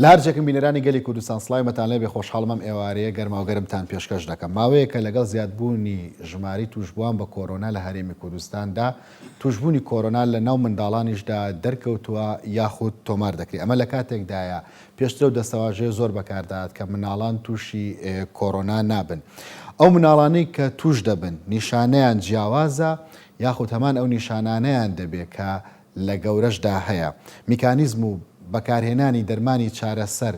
لە هەر جێکن بینەرانی گەلی کوردستان سڵاوی مەتان لێبێ خۆشحاڵم ئەم ئێوارەیە گەرماوگەرمتان پێشکەش دەکەم ماوەیەکە لەگەڵ زیادبوونی ژمارەی تووشبووان بە کۆرۆنا لە هەرێمی کوردستاندا تووشبوونی کۆرۆنا لە ناو منداڵانیشدا دەرکەوتووە یاخود تۆمار دەکرێت ئەمە لە کاتێکدایە پێشتر ئەو دەستەواژەیە زۆر بەکاردەهات کە مناڵان تووشی کۆرۆنا نابن. ئەو مناڵانەی کە تووش دەبن نیشانەیان جیاوازە یاخود هەمان ئەو نیشانانەیان دەبێت کە لە گەورەشدا هەیە؟ میکانیزم و بەکارهێنانی دەرمانی چارەسەر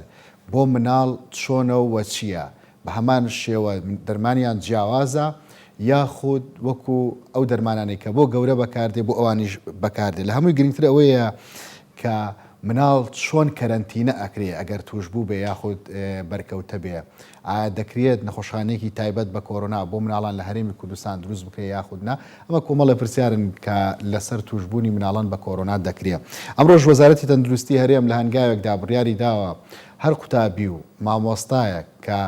بۆ مناڵ چۆنە و چییە؟ بە هەمان شێوە دەرمانیان جیاوازە یاخود وەکو ئەو دەرمانانەی کە بۆ گەورە بەکاردێ بۆ ئەوانیش بەکاردێ؟ لە هەمووی گرنگتر ئەوەیە کە مناڵ چۆن کەرەنتینە ئەکرێ ئەگەر توشبوو بێ یاخود بەرکەوتە بێ؟ ئایا دەکرێت نەخۆشخانەیەکی تایبەت بە کۆرۆنا بۆ مناڵان لە هەرێمی کوردستان دروست بکرێ یاخود نا؟ ئەمە کۆمەڵێ پرسیارن کە لەسەر توشبوونی مناڵان بە کۆرۆنا دەکرێ. ئەمڕۆش وەزارەتی تەندروستی هەرێم لە هەنگاوێکدا بڕیاری داوە هەر قوتابی و مامۆستایەک کە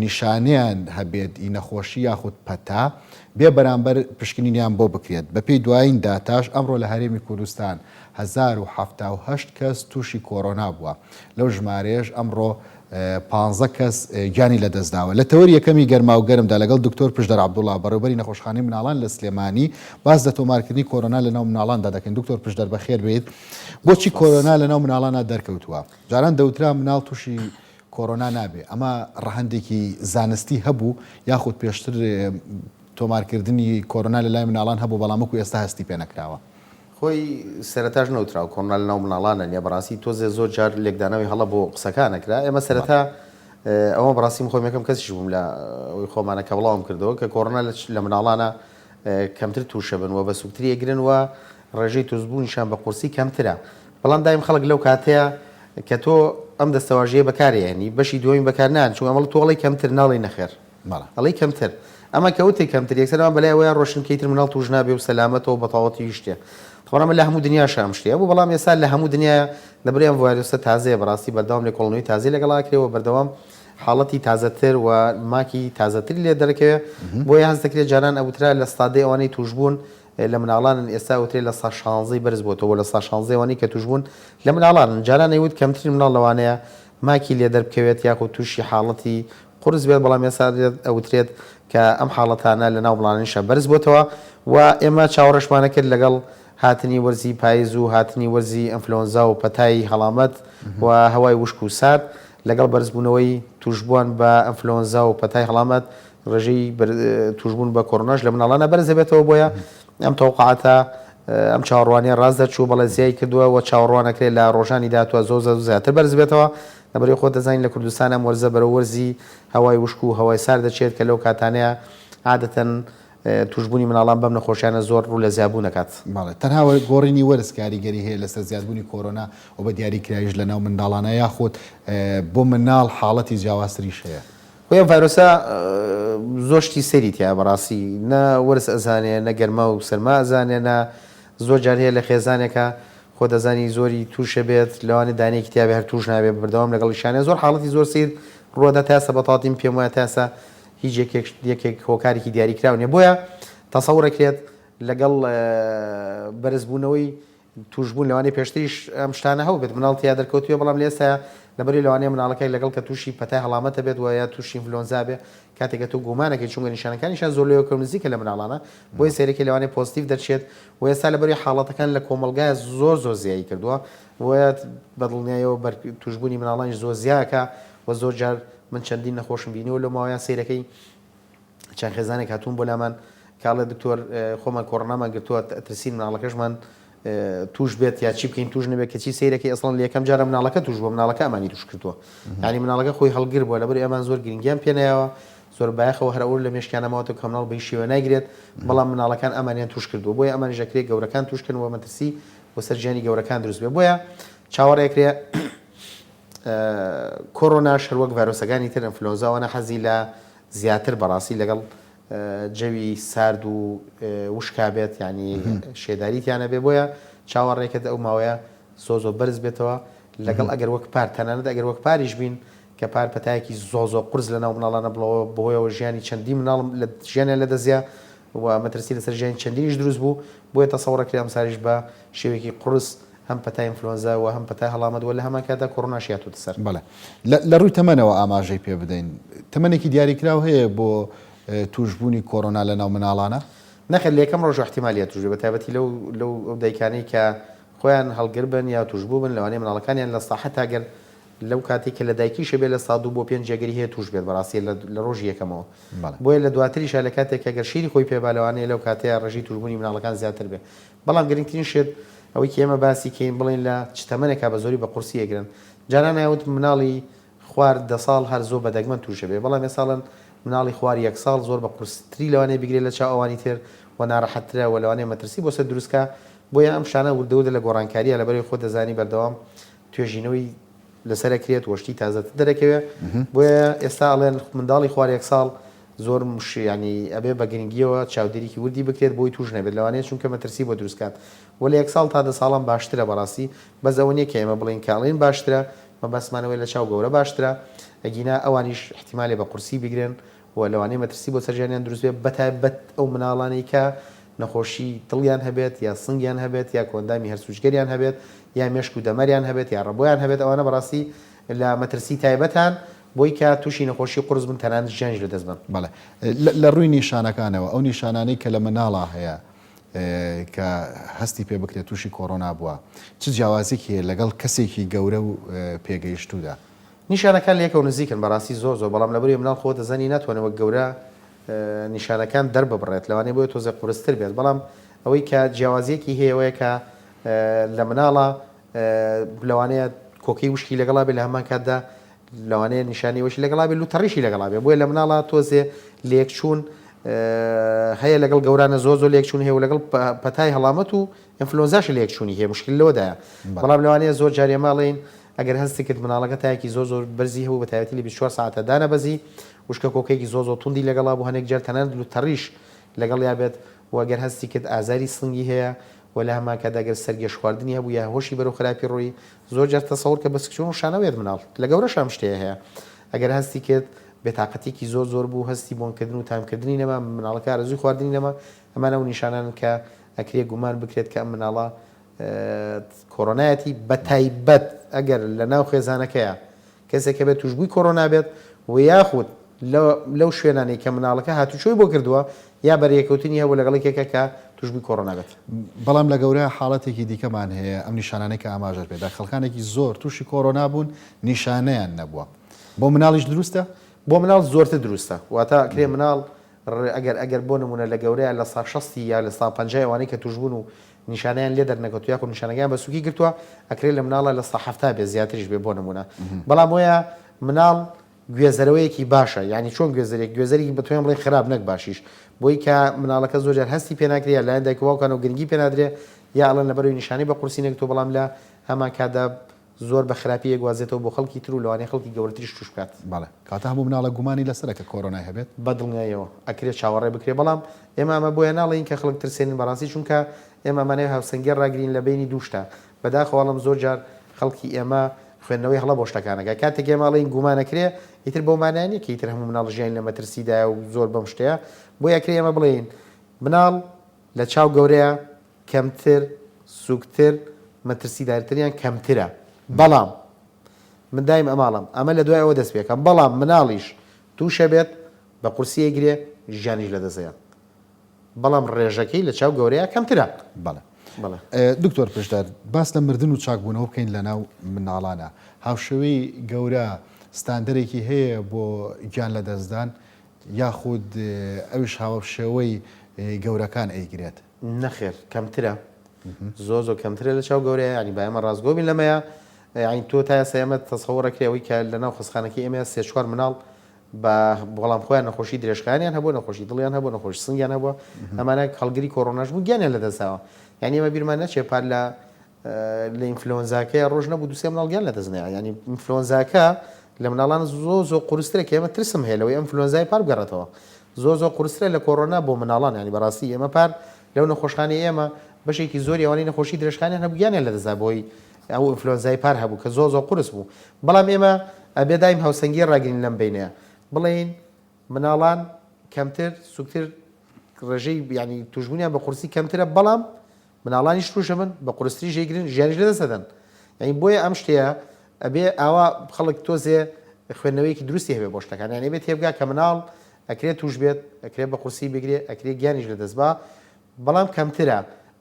نیشانەیان هەبێت ی نەخۆشی یاخود پەتا بێ بەرامبەر پشکنینیان بۆ بکرێت. بەپێی دوایین داتاش ئەمڕۆ لە هەرێمی کوردستان 1078 کەس تووشی کۆرۆنا بووە، لەو ژمارەیەش ئەمڕۆ 15 کەس گیانی لەدەستداوە. لە تەوەری یەکەمی گەرماوگەرمدا لەگەڵ دکتۆر پشدەر عەبدوڵا، بەڕێوبەری نەخۆشخانەی مناڵان لە سلێمانی باس لە تۆمارکردنی کۆرۆنا لەناو مناڵاندا دەکەین. دکتۆر پشدەر بەخێربێیت. بۆچی کۆرۆنا لەناو مناڵانا دەرکەوتووە؟ جاران دەوترا مناڵ تووشی کۆرۆنا نابێ، ئەمە ڕەهەندێکی زانستی هەبوو یاخود پێشتر تۆمارکردنی کۆرۆنا لەلای مناڵان هەبوو بەڵام وەکو ئێستا هەستی پێ نەکراوە؟ خۆی سەرەتاش نەوتراوە کۆرۆنا لەناو مناڵانە نیە بەڕاستی تۆزێ زۆر جار لێکدانەوەی هەڵە بۆ قسەکان ئەکرا ئێمە سەرەتا ئەوە بەڕاستی من خۆم یەکەم کەسیش بووم لە ئەوی خۆمانە کە بڵاوم کردەوە کە کۆرۆنا لە مناڵانە کەمتر تووشە بن و بە سوکتری ئەگرن و ڕێژەی تووشبوونیشان بە قورسی کەمترە بەڵام دایم خەڵک لەو کاتەیە کە تۆ ئەم دەستەواژەیە بەکارێ هێنی بەشی دووەمی بەکار نایەن چونکە ئەمەڵ تۆ ئەڵێی کەمتر ناڵێی نەخێر ئەڵێی کەمتر ئەمە کە وتێ کەمتر یەکسەر ئەمە بەلای ئەوەیە ڕۆشن کە ئیتر مناڵ تووش نابێ و سەلامەتەوە بەتەواوەتی هیچ شتێ تەبعەن ئەمە لە هەموو دنیاشا ئەم شتەیە بوو بەڵام ئێستا لە هەموو دنیا لەبەر ئەم ڤایرۆسە تازەیە بەڕاستی بەردەوام لێکۆڵینەوەی تازەی لەگەڵ ئەکرێ و بەردەوام حاڵەتی تازەتر و ماکی تازەتری لێ دەرەکەوێ بۆیە هەست دەکرێت جاران ئەوترا لە ستادەی ئەوانەی تووشبوون لە مناڵانن ئێستا ئەوترێ لە سا شانزەی بەرز بۆتەوە لە سا شانزەی ئەوانەی کە تووشبوون لە مناڵانن جاران ئەیوت کەمترین مناڵ لەوانەیە ماکی لێ دەربکەوێت یاخود تووشی حاڵەتی قورس بێت بەڵام ئێستا ئەوترێت کە ئەم حاڵەتانە لە ناو مڵانیشا بەرز بۆتەوە و ئێمە چاوەڕێشمانە کرد لەگەڵ هاتنی وەرزی پایز و هاتنی وەرزی ئەنفلۆنزا و پەتای هەڵامەت و هەوای وشک و سارد لەگەڵ بەرزبوونەوەی تووشبووان بە ئەنفلۆنزا و پەتای هەڵامەت ڕێژەی تووشبوون بە کۆرۆناش لە مناڵانە بەرز دەبێتەوە بۆیە ئەم تەوقعاتە ئەم چاوەڕوانیە ڕاست دەرچوو بەڵێ زیای کردووە و چاوەڕوانەکرێت لە ڕۆژانی داهاتووە زۆر زۆر زیاتر بەرز بێتەوە لەبەرئەوەی خۆت دەزانین لە کوردستان ئەم وەرزە بەرەو وەرزی هەوای وشک و هەوای سارد دەچێت کە لەو کاتانەیە عادەتەن تووشبوونی مناڵان بەم نەخۆشیانە زۆر ڕوو لە زیابوون ئەکات. بەڵێ تەنها گۆڕینی وەرز کاریگەری هەیە لەسەر زیادبوونی کۆرۆنا و بە دیاریکراویش لەناو منداڵانا یاخود بۆ مناڵ حاڵەتی جیاوازتریش هەیە؟ خۆی ئەم ڤایرۆسە زۆر شتی سەیری تیایە بەڕاستی نە وەرز ئەزانێ نە گەرما و سەرما ئەزانێ نە زۆر جار هەیە لە خێزانێکا خۆ دەزانی زۆری توشە بێت لەوانێ دانەیەکی تیابێ هەر توش نابێ بەردەوام لەگەڵ ئیشانە زۆر حاڵەتی زۆر سەیر ڕوەدا تا ئێستا بەتەواتی من پێم وایە تا ئێستا هیچ یەکێک یەکێک هۆکارێکی دیاریکراو نیە بۆیە تەسەور ئەکرێت لەگەڵ بەرزبوونەوەی توشبوون لەوانەیە پێشتریش ئەم شتانە هەبووبێت مناڵ تیا دەرکەوتبێ بەڵام لە ئێستایا لەبەرئەوەی لەوانەیە مناڵەکە لەگەڵ کە توشی پەتای هەڵامەتە بێت وە یا توشی ئینفلۆنزا بێ کاتێک کە تۆ گومانەکەی چونکە نیشانەکانیشیان زۆر لەوێکەوە نزیکە لە مناڵانە بۆیە سەیرەکەی لەوانەیە پۆزتیڤ دەرچێت وە ئێستا لەبەرئەوەی حاڵەتەکان لە کۆمەڵگایە زۆر زۆر زیایی کردووە بۆیە بەدڵنیایەوە بەر توشبوونی مناڵانیش زۆر زیاکە وە زۆر جار من چەندین نەخۆشم بینیوە لەو ماوەیە سەیرەکەی چەند خێزانێک هاتوون بۆ لامان کە ئەڵێ دکتۆر خۆمان کۆڕۆنامان گرتووە ئەترسین مناڵەکەشمان توش بێت یا چی بکەین توش نەبێت کەچی سەیرەکەی ئەسڵەن لە یەکەم جارە مناڵەکە توش بووە مناڵەکە ئەمانی توش کردووە یعنی مناڵەکە خۆی هەڵگر بووە لەبەر ئەمان زۆر گرنگیان پێنایەوە زۆر بایەخەوە هەر ئەوە لە مێشکیانە ماوەتەوە کە مناڵ بە هیچ شێوە نایگرێت بەڵام مناڵەکان ئەمانیان توش کردووە بۆیە ئەمانیش ئەکرێ گەورەکان توش کەن و مەترسی بۆ سەر ژیانی گەورەکان دروست بێ بۆیە چاوەڕێ ئەکرێ کۆرۆناش هەروەک ڤایرۆسەکانی تر ئەنفلۆنزا ئەوانە حەزی لە زیاتر بەڕاستی لەگەڵ جەوی سارد و وشکا بێت یانی شێداری تیا نەبێ بۆیە چاوەڕێکرد ئەو ماوەیە زۆ زۆ بەرز بێتەوە لەگەڵ ئەگەر وەک پار تەنانەت ئەگەر وەک پاریش بین کە پار پەتایەکی زۆ زۆ قورس لە ناو مناڵانە بڵەوە بەهۆیەوە ژیانی چەندین مناڵ لە ژیانیان لەدەستیا و مەترسی لەسەر ژیانی چەندینیش دروست بوو بۆیە تەسەوڕەکرێ ئەمساریش بە شێوەیەکی قورس. هەم پەتای ئینفلۆنزا و هەم پەتای هەڵامەت وە لە هەمان کاتدا کۆرۆناشی هاتووەتە سەر. بەڵێ. لە ڕووی تەمەنەوە ئاماژەی پێ بدەین، تەمەنێکی دیاریکراو هەیە بۆ تووشبوونی کۆرۆنا لەناو مناڵانا؟ نەخێر لە یەکەم ڕۆژەوە ئیحتیمالیە تووش بێ بەتایبەتی لەو لەو ئەو دایکانەی کە خۆیان هەڵگر بن یا تووشبوو بن لەوانەیە مناڵەکانیان لە سا حەتا گەر لەو کاتەی کە لە دایکیشە بێ 2% بۆ 5 ئەگەری هەیە تووش بێت بەڕاستی لە لە ڕۆژی یەکەمەوە بۆیە لە دواتریشا لە کاتێک کە گەر شیری خۆی پێ با لەوانەیە لەو کاتەیە ڕێژەی تووشبوونی مناڵەکان زیاتر بێ بەڵام گرنگترین شت ئەوەی کە ئێمە باسی کەین بڵێین لە چ تەمەنێکا بە زۆری بە قورسی ئەگرن جاران ئەیان وت مناڵی خوار دە ساڵ هەر زۆر بە دەگمەن تووش ئەبێ بەڵام ئێستا ئەڵێن مناڵی خوار یەک ساڵ زۆر بە قورستری لەوانەیە بگرێ لە چاو ئەوانی تر و ناڕەحەتترە و لەوانەیە مەترسی بۆ سەر دروست کا بۆیە ئەم شتانە وردە وردە لە گۆڕانکارییە لەبەرئەوەی خۆت دەزانی بەردەوام توێژینەوەی لەسەر ئەکرێت و شتی تازەتر دەرەکەوێ بۆیە ئێستا ئەڵێن منداڵی خوار یەک ساڵ زۆر مش یانی ئەبێ بە گرنگیەوە چاودێریکی وردی بکرێت بۆی توش نەبێت لەوانەیە چونکە مەترسی بۆ دروست کات وە لە یەک ساڵ تا دە ساڵان باشترە بەڕاستی بەس ئەوە نیە کە ئێمە بڵێین کە ئەڵێین باشترە مەبەستمان ئەوەیە لە چاو گەورە باشترە ئەگینا ئەوانیش ئیحتیمالێ بە قورسی بگرن و لەوانەیە مەترسی بۆ سەر ژیانیان دروست بێت بەتایبەت ئەو مناڵانەی کە نەخۆشی دڵیان هەبێت یا سنگیان هەبێت یا کۆئەندامی هەرسوچگەریان هەبێت یا مێشک و دەمەریان هەبێت یا ڕەبۆیان هەبێت ئەوانە بەڕاستی لە مەترسی تایبەتان بۆی کە توشی نەخۆشی قورس بن تەنانەت ژیانیش لەدەست بەن. بەڵێ لە ڕووی نیشانەکانەوە ئەو نیشانانەی کە لە مناڵا هەیە کە هەستی پێ بکرێت تووشی کۆرۆنا بووە چ جیاوازیکی هەیە لەگەڵ کەسێکی گەورە و پێگەیشتوودا؟ نیشانەکان لەیەکەوە نزیکن بەڕاستی زۆر زۆر بەڵام لەبەرئەوەی مناڵ خۆ دەزانی ناتوانێت وەک گەورە نیشانەکان دەرببڕێت لەوانەیە بۆیە تۆزێک قورستر بێت بەڵام ئەوەی کە جیاوازیەکی هەیە ئەوەیە کە لە مناڵا لەوانەیە کۆکەی وشکی لەگەڵا بێت لە هەمان کاتدا لەوانەیە نیشانی ئەوەشی لەگەڵا بێت لوتەڕیشی لەگەڵا بێت بۆیە لە مناڵا تۆزێ لێکچوون هەیە لەگەڵ گەورانە زۆر زۆر لێکچوون هەیە و لەگەڵ پەتای هەڵامەت و ئینفلۆنزاش لێکچوونی هەیە مشکل لەوەدایە بەڵام لەوانەیە زۆر جار ئێمە ئەڵێین ئەگەر هەستی کرد مناڵەکە تایەکی زۆر زۆر بەرزی هەبوو بە تایبەتی لە 24 سەعاتە دانەبەزی وشکە کۆکەیەکی زۆر زۆر توندی لەگەڵا بوو هەنێک جار تەنانەت لوتەڕیش لەگەڵیا بێت و گەر هەستی کرد ئازاری سنگی هەیە و لە هەمان کاتدا گەر سەرگێژخواردنی هەبوو یا هۆشی بەرەو خراپی ڕۆیی زۆر جار تەسەور کە بە سکچوون و شانەوە یەت مناڵ لە گەورەش ئەم شتەیە هەیە ئەگەر هەستی کرد بێتاقەتیەکی زۆر زۆر بوو هەستی بۆنکردن و تامکردنی نەما مناڵەکە ئارەزووی خواردنی نەما ئەمانە ئەو نیشانانەن کە ئەکرێ گومان بکرێت کە ئەم مناڵە کۆرۆنایەتی بەتایبەت ئەگەر لە ناو خێزانەکەیا کەسێک هەبێت توشبووی کۆرۆنا بێت و یاخود لەو شوێنانەی کە مناڵەکە هاتوچۆی بۆ کردووە یا بەریەکەوتنی هەبوو لەگەڵ یەکێکە کە توشبووی کۆرۆنا بێت. بەڵام لە گەورە حاڵەتێکی دیکەمان هەیە ئەم نیشانانەی کە ئاماژەت پێدا خەڵکانێکی زۆر توشی کۆرۆنا بوون نیشانەیان نەبووە بۆ مناڵیش دروستە؟ بۆ مناڵ زۆرتر دروستە واتە ئەکرێ مناڵ ئەگەر ئەگەر بۆ نموونە لە گەورەیان لە سا شەستی یا لە سا پەنجای ئەوانەی کە توشبوون و نیشانەیان لێ دەرنەکەوتوە یاخود نیشانەکەیان بە سوکی گرتوە ئەکرێ لە مناڵا 70% بێ زیاتریش بێ بۆ نمونە بەڵام وەیە مناڵ گوێزەرەوەیەکی باشە یعنی چۆن گوێزەرێک گوێزەرێکی بتوانین بڵێن خراپ نەک باشیش بۆی کە مناڵەکە زۆر جار هەستی پێ ناکرێ یا لایەن دایک و باوکانەوە گرنگی پێ نادرێ یا ئەڵێن لەبەرەوەی نیشانەی بە قورسی نەگرتوە بەڵام لە هەمان کاتدا زۆر بە خراپی ئەگوازێتەوە بۆ خەڵکی تر و لەوانەیە خەڵکی گەورەتریش توش بکات. بەڵێ. کەواتە هەموو مناڵێک گومانی لەسەرە کە کۆرۆنای هەبێت؟ بە دڵنیاییەوە. ئەکرێ چاوەڕێ بکرێ بەڵام ئێمە ئەمە بۆیە ناڵێین کە خەڵک ترسێنین بەڕاستی چونکە ئێمە ئەمانەوێ هاوسەنگی ڕاگرین لە بەینی دوو شتا. بەداخەوە ئەڵێم زۆر جار خەڵکی ئێمە خوێندنەوەی هەڵە بۆ شتەکان ئەکا. کاتێک ئێمە ئەڵێین گومان ئەکرێ ئیتر بەو مانایە نیە کە ئیتر هەموو مناڵ ژیانی لە مەترسیدایە و زۆر بەم شتەیە. بۆیە ئەکرێ ئێمە بڵێین مناڵ لە چاو گەورەیە کەمتر، سوکتر، مەترسیدارتریان کەمترە. بەڵام من دایم ئەماڵم ئەمە لە دوای ئەوە دەست پێکەم بەڵام مناڵیش توشە بێت بە قورسی ئەیگرێ ژیانیش لە دەست ئەیات بەڵام ڕێژەکەی لە چاو گەورەیا کەمترە. بەڵێ بەڵێ. دکتۆر پشدەر باس لە مردن و چاکبوونەوە بکەین لەناو مناڵانا هاوشێوەی گەورە ستاندەرێکی هەیە بۆ گیان لەدەستدان یاخود ئەویش هاوشێوەی گەورەکان ئەیگرێت؟ نەخێر کەمترە زۆر زۆر کەمترە لە چاو گەورەیە یانی با ئێمە ڕاستگۆ بین لەمەیە یانی تۆ تا ئێستا ئێمە تەسەوڕ ئەکرێ ئەوەی کە لەناو خەستخانەکەی ئێمە سێ چوار مناڵ بە بەڵام خۆیان نەخۆشی درێژخایەنیان هەبوو نەخۆشی دڵیان هەبوو نەخۆشی سنگیان هەبووە ئەمانە هەڵگری کۆرۆناش بوو گیانیان لەدەستداوە یانی ئێمە بیرمان نەچێ پار لە لە ئینفلۆنزاکەیە ڕۆژ نەبوو دوسێ مناڵ گیان لەدەست نەیا یانی ئینفلۆنزاکە لە مناڵان زۆ زۆ قورسترە کە ئێمە ترسم هەیە لەوەی ئەم فلۆنزای پار بگەڕێتەوە زۆر زۆر قورسترە لە کۆرۆنا بۆ مناڵان یانی بەڕاستی ئێمە پار لەو نەخۆشخانەی ئێمە بەشێکی زۆری ئەوانەی نەخۆشی درێژخایەنیان هەبوو گیانیان لەدەستدا بۆی ئەو ئینفلۆنزای پار هەبوو کە زۆر زۆر قورس بوو بەڵام ئێمە ئەبێ دایم هاوسەنگی ڕاگرین لەم بەینەیە بڵێین مناڵان کەمتر سوکتر ڕێژەی یانی توشبوونیان بە قورسی کەمترە بەڵام. مناڵانیش تووش ئەبن بە قورستریش ئەیگرن ژیانیش لەدەست ئەدەن یانی بۆیە ئەم شتەیە ئەبێ ئاوا خەڵک تۆزێ خوێندنەوەیەکی دروستی هەبێ بۆ شتەکان یانی ئەبێ تێبگا کە مناڵ ئەکرێ تووش بێت ئەکرێ بە قورسی بگرێ ئەکرێ گیانیش لەدەست با بەڵام کەمترە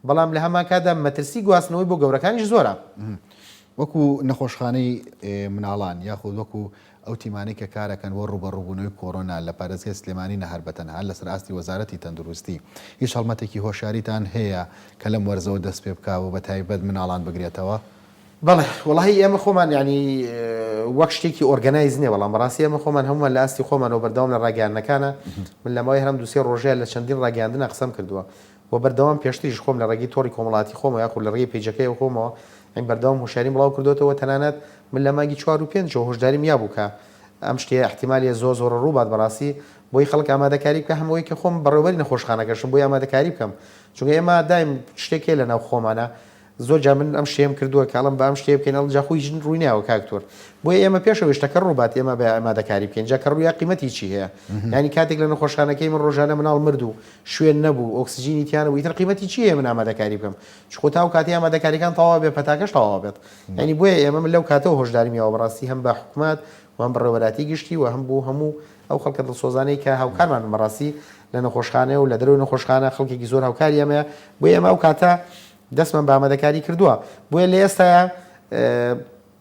بەڵام لە هەمان کاتدا مەترسی گواستنەوەی بۆ گەورەکانیش زۆرە. وەکو نەخۆشخانەی مناڵان یاخود وەکو ئەو تیمانەی کە کارەکەن بۆ ڕووبەڕووبوونەوەی کۆرۆنا لە پارێزگای سلێمانی نە هەر بەتەنها لەسەر ئاستی وەزارەتی تەندروستی هیچ هەڵمەتێکی هۆشیاریتان هەیە کە لەم وەرزەوە دەست پێ بکا و بەتایبەت مناڵان بگرێتەوە؟ بەڵێ وەڵاهی ئێمە خۆمان یانی وەک شتێکی organize نیە بەڵام بەڕاستی ئێمە خۆمان هەموومان لە ئاستی خۆمانەوە بەردەوام لە ڕاگەیاندنەکانە من لە ماوەی هەر ئەم دوو سێ ڕۆژەیە لە چەندین ڕاگەیاندنا قسەم کردووە و بەردەوام پێشتریش خۆم لە ڕێگەی تۆڕی کۆمەڵاتی خۆمەوە یاخود لە ڕێگەی page ەکەی خۆمەوە یانی بەردەوام هۆشیاریم بڵاو کردۆتەوە تەنانەت من لە مانگی چوار و پێنجەوە هۆشداریم یابوو کە ئەم شتەیە ئیحتیمالیە زۆر زۆر ڕووبات بەڕاستی بۆی خەڵک ئامادەکاری بکە هەم ئەوەی کە خۆم بەڕێوەبەری نەخۆشخانەکەشم بۆی ئامادەکاری بکەم چونکە ئێمە دایم شتێک هەیە لە ناو خۆمانە زۆر جار من ئەم شتەیەم کردووە کە ئەڵێم با ئەم شتەیە بکەین ئەڵێم جا خۆ هیچ ڕووی نایەوە کاک تۆر بۆیە ئێمە پێش ئەوەی شتەکە ڕووبات ئێمە بە ئامادەکاری بکەین جا کە ڕوویا قیمەتی چی هەیە یانی کاتێک لە نەخۆشخانەکەی من ڕۆژانە مناڵ مرد و شوێن نەبوو ئۆکسجینی تیا نەبوو ئیتر قیمەتی چی هەیە من ئامادەکاری بکەم چ خۆ تا ئەو کاتەی ئامادەکاریەکان تەواو بێ پەتاکەش تەواو بێت یانی بۆیە ئێمە من لەو کاتەوە هۆشداریم یاوە بەڕاستی هەم بە حکومەت و هەم بەڕێوەبەراتی گشتی و هەم بۆ هەموو ئەو خەڵکە دڵسۆزانەی کە هاوکارمان بن بەڕاستی لە نەخۆشخانە و لە دەرەوەی نەخۆشخانە خەڵکێکی زۆر هاوکاری ئێمەیە بۆیە ئێمە ئەو کاتە دەستمان بە ئامادەکاری کردووە بۆیە لە ئێستایا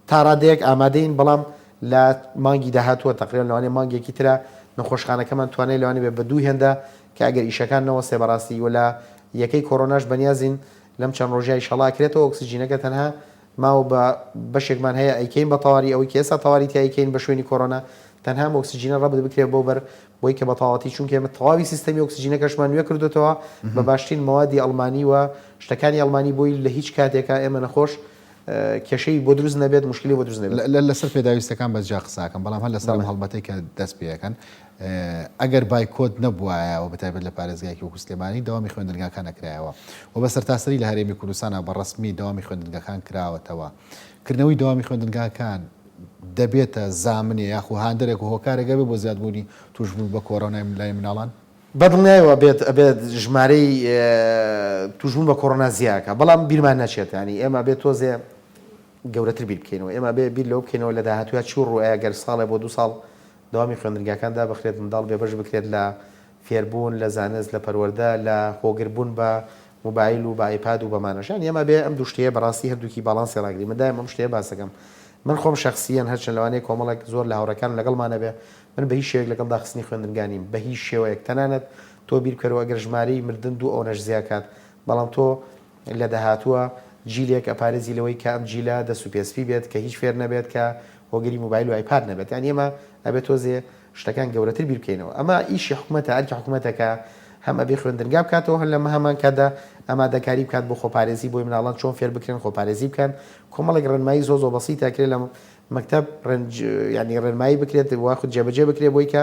تا ڕادەیەک ئامادەین بەڵام لە مانگی داهاتووە تەقریبەن لەوانەیە مانگێکی ترە نەخۆشخانەکەمان توانای لەوانەیە بێت بە دوو هێندە کە ئەگەر ئیشەکان نەوەستێ بەڕاستی و لە یەکەی کۆرۆناش بەنیازین لەم چەند ڕۆژە ئیشەڵا ئەکرێتەوە ئۆکسجینەکە تەنها ماوە بە بەشێکمان هەیە ئەیکەین بە تەواری ئەوەی کە ئێستا تەواری تیا ئەیکەین بە شوێنی کۆرۆنا تەنها ئەم ئۆکسجینە ڕەبت بکرێت بۆ بەر بۆی کە بە تەواوەتی چونکە ئێمە تەواوی سیستەمی ئۆکسجینەکەشمان نوێ کردۆتەوە بە باشترین مەوادی ئەڵمانی و شتەکانی ئەڵمانی بۆی لە هیچ کاتێکا ئێمە نەخۆش کێشەی بۆ دروست نەبێت موشکیلەی بۆ دروست نەبێت. لەسەر پێداویستەکان بە جیا قسە ئەکەم بەڵام هەر لەسەر ئەم هەڵمەتەی کە دەست پێ ئەکەن ئەگەر بایکۆت نەبوایە و بەتایبەت لە پارێزگایەکی وەکو سلێمانی دەوامی خوێندنگاکان ئەکرایەوە و بە سەرتاسەری لە هەرێمی کوردستانا بە ڕەسمی دەوامی خوێندنگاکان کراوەتەوە کردنەوەی دەوامی خوێندنگاکان دەبێتە زامنێ یاخو هاندەرێک و هۆکارێک ئەبێ بۆ زیادبوونی تووشبوون بە کۆرۆنای لای مناڵان؟ بەدڵنیایەوە ئەبێت ئەبێت ژمارەی تووشبوون بە کۆرۆنا زیاکا بەڵام بیرمان نەچێت یانی ئێمە ئەبێت تۆزێ گەورەتر بیر بکەینەوە ئێمە ئەبێ بیر لەوە بکەینەوە لە داهاتوویا چی ڕووئەیا گەر ساڵێ بۆ دوو ساڵ دەوامی خوێندنگاکان دابخرێت منداڵ بێبەش بکرێت لە فێربوون لە زانست لە پەروەردە لە هۆگربوون بە موبایل و بە ئایپاد و بەمانەش یانی ئێمە ئەبێ ئەم دوو شتەیە بەڕاستی هەردووکی باڵانسی ڕاگرین من دایم ئەم شتەیە باس دەکەم من خۆم شەخسیەن هەرچەند لەوانەیە کۆمەڵێک زۆر لە هاوڕێکانم لەگەڵما نەبێ من بە هیچ شێوەیەک لەگەڵ داخستنی خوێندنگا نیم بە هیچ شێوەیەک تەنانەت تۆ بیر بکەرەوە ئەگەر ژمارەی مردن دوو ئەوەنەش زیا کات بەڵام تۆ لە داهاتووە جیلێک ئەپارێزی لەوەی کە ئەم جیلە دەست و پێ سپی بێت کە هیچ فێر نەبێت کە هۆگری موبایل و ئایپاد نەبێت یانی ئێمە ئەبێت تۆزێ شتەکان گەورەتر بیر بکەینەوە ئەمە ئیشی حکومەتە ئەرکی حکومەتە کە هەم ئەبێ خوێندنگا بکاتەوە هەم لە هەمان کاتدا ئامادەکاری بکات بۆ خۆپارێزی بۆی مناڵان چۆن فێر بکرێن خۆپارێزی بکەن کۆمەڵێک ڕێنمایی زۆر زۆر بەسیتە ئەکرێ لە مەکتەب ڕێنج یانی ڕێنمایی بکرێت واخود جێبەجێ بکرێت بۆی کە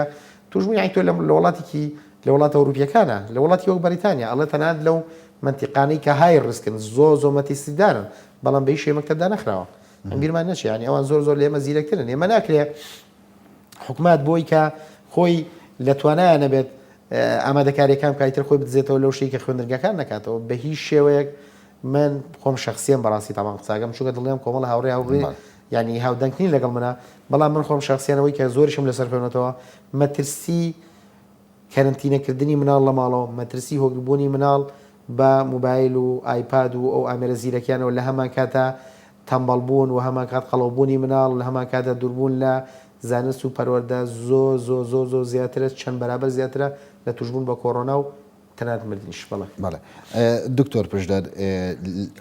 توشبوون یانی تۆ لە وڵاتێکی لە وڵاتە ئەوروپیەکانە لە وڵاتی وەک بەریتانیا ئەڵێ تەنانەت لەو مەنتیقانەی کە high risk ن زۆر زۆر مەترسیدارن بەڵام بە هیچ شێوەیەک مەکتەب دانەخراوە بیرمان نەچێ یانی ئەوان زۆر زۆر لە ئێمە زیرەکترن ئێمە ناکرێ حکومات بۆی کە خۆی لە توانایە نەبێت ئامادەکاریەکان بکات ئیتر خۆی بدزێتەوە لەو شتەی کە خوێندنگاکان نەکاتەوە بە هیچ شێوەیەک من خۆم شەخسیەن بەڕاستی تاوان قساکەم چونکە دڵنیام کۆمەڵە هاوڕێ هاوڕێ یانی هاودەنگ نین لەگەڵ منە بەڵام من خۆم شەخسیەن ئەوەی کە زۆریشم لەسەر خوێنەتەوە مەترسی کەرەنتینەکردنی مناڵ لە ماڵەوە مەترسی هۆگربوونی مناڵ بە موبایل و ئایپاد و ئەو ئامێرە زیرەکیانەوە لە هەمان کاتا تەمبەڵ بوون و هەمان کات قەڵەوبوونی مناڵ لە هەمان کاتدا دووربوون لە زانست و پەروەردە زۆر زۆر زۆر زۆر زیاترە چەند بەرابەر زیاترە لە توشبوون بە کۆرۆنا و تەنانەت مردنیش بەڵێ. بەڵێ دکتۆر پشدەر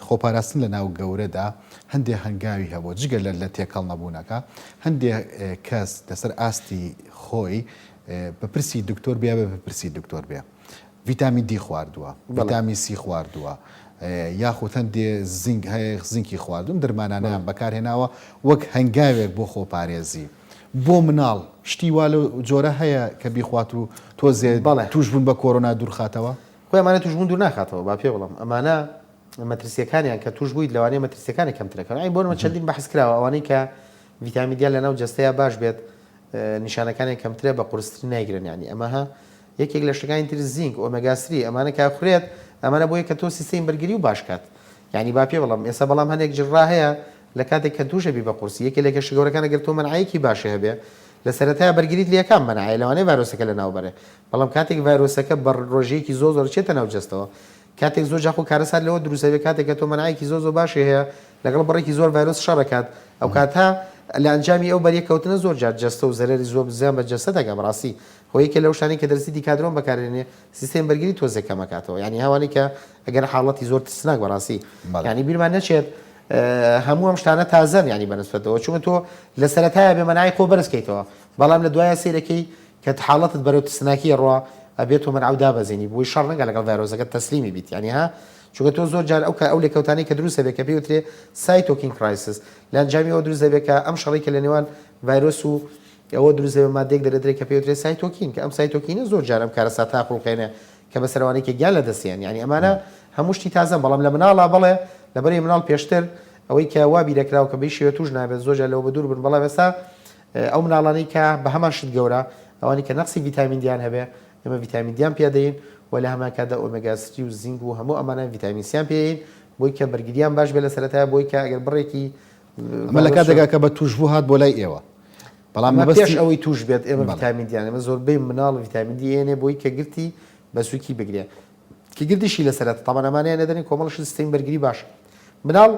خۆپاراستن لە ناو گەورەدا هەندێ هەنگاوی هەبووە جگە لە لە تێکەڵ نەبوونەکە هەندێ کەس لەسەر ئاستی خۆی بە پرسی دکتۆر بێ بە پرسی دکتۆر بێ ڤیتامین دی خواردووە ڤیتامین سی خواردووە یاخود هەندێ زینک هەیە زینکی خواردوون دەرمانانیان بەکارهێناوە وەک هەنگاوێک بۆ خۆپارێزی بۆ مناڵ شتی وا لەو جۆرە هەیە کە بیخوات و تۆزێ بەڵێ. تووشبوون بە کۆرۆنا دوورخاتەوە؟ خۆی ئەمانە تووشبوون دوور ناخاتەوە با پێ بڵێم ئەمانە مەترسیەکانیان کە تووش بوویت لەوانەیە مەترسیەکانی کەمترەکەن ئەی بۆ نمونە چەندین بەحس کراوە ئەوانەی کە ڤیتامین دیان لەناو جەستەیا باش بێت نیشانەکانیان کەمترە بە قورستری نایگرن یانی ئەمە ها. یەکێک لە شتەکانی تر زینک، omega three، ئەمانە کە ئەخورێت ئەمانە بۆیە کە تۆ سیستەمی بەرگری و باش کات یانی با پێ بڵێم ئێستا بەڵام هەنێک جرا هەیە لە کاتێک کە تووش ئەبی بە قورسی یەکێ لە کێشە گەورەکان ئەگەر تۆ مەنعەیەکی باشی هەبێ لە سەرەتایا بەرگریت لێ ئەکا مەنعەیە لەوانەیە ڤایرۆسەکە لەناو بەرێ بەڵام کاتێک ڤایرۆسەکە بە ڕێژەیەکی زۆر زۆر ئەچێتە ناو جەستەوە کاتێک زۆر جا خۆ کارەسات لەوە دروست ئەبێ کاتێک کە تۆ مەنعەیەکی زۆر زۆر باشی هەیە لەگەڵ بڕێکی زۆر ڤایرۆس شەڕ ئەکات ئەوکاتە لە ئەنجامی ئەو بەریەککەوتنە زۆر جار جەستە و زەرەری زۆر زیان بە جەستە دەگا بەڕاستی خۆ یەکێ لەو شتانەی کە دەرزی دیکادرۆن بەکارێنێ سیستێمی بەرگری تۆزێک کەم ئەکاتەوە یانی هەوانەی کە ئەگەر حاڵەتی زۆر ترسناک بەڕاستی یانی بیرمان نەچێت هەموو ئەم شتانە تازەن یانی بەنسبەتەوە چونکە تۆ لە سەرەتایە بێ مەنای خۆ بەرز کەیتەوە بەڵام لە دوایە سەیرەکەی کە حاڵەتت بەرەو ترسناکی ئەڕوا ئەبێت تۆ مەنعەو دابەزێنی بۆی شەڕ نەکا لەگەڵ ڤایرۆسەکە تەسلیمی بیت یانی ها چونکە تۆ زۆر جار ئەو کە ئەو لێکەوتانەی کە دروست دەبێت کە پێی وترێ cytokine crisis لە ئەنجامی ئەوە دروست دەبێت کە ئەم شەڕەی کە لە نێوان ڤایرۆس و ئەوە دروست دەبێت مادەیەک دەردرێت کە پێی وترێ cytokine کە ئەم cytokine ە زۆر جار ئەم کارەساتە ئەخوڵقێنێ کە بەسەر ئەوانەی کە گیان لەدەست دێن یانی ئەمانە هەموو شتی تازەن بەڵام لە مناڵا بەڵێ لەبەرئەوەی مناڵ پێشتر ئەوەی کە وا بیرەکراوە کە بەی شێوە توش نابێت زۆر جار لەوە بەدوور بن بەڵام ئێستا ئەو مناڵانەی کە بە هەمان شت گەورە ئەوانی کە نەقسی ڤیتامین دیان هەبێ ئێمە ڤیتامین دیان پێ دەین و لە هەمان کاتدا omega three و زینک و هەموو ئەمانە ڤیتامین سیان پێ دەین بۆی کە بەرگریان باش بێ لە سەرەتای بۆی کە ئەگەر بڕێکی ئەمە لە کاتێکا کە بە تووشبوو هات بۆ لای ئێوە بەڵام ئەمە پێش ئەوەی تووش بێت ئێمە ڤیتامین دیان ئێمە زۆربەی مناڵ ڤیتامین دی ئێنێ بۆی کە گرتی بە سووکی بگرێ کە گرتیشی لە سەرەتا تەبعەن ئەمانەیان نەدەنێ کۆمەڵش سیستەمی بەرگری باش مناڵ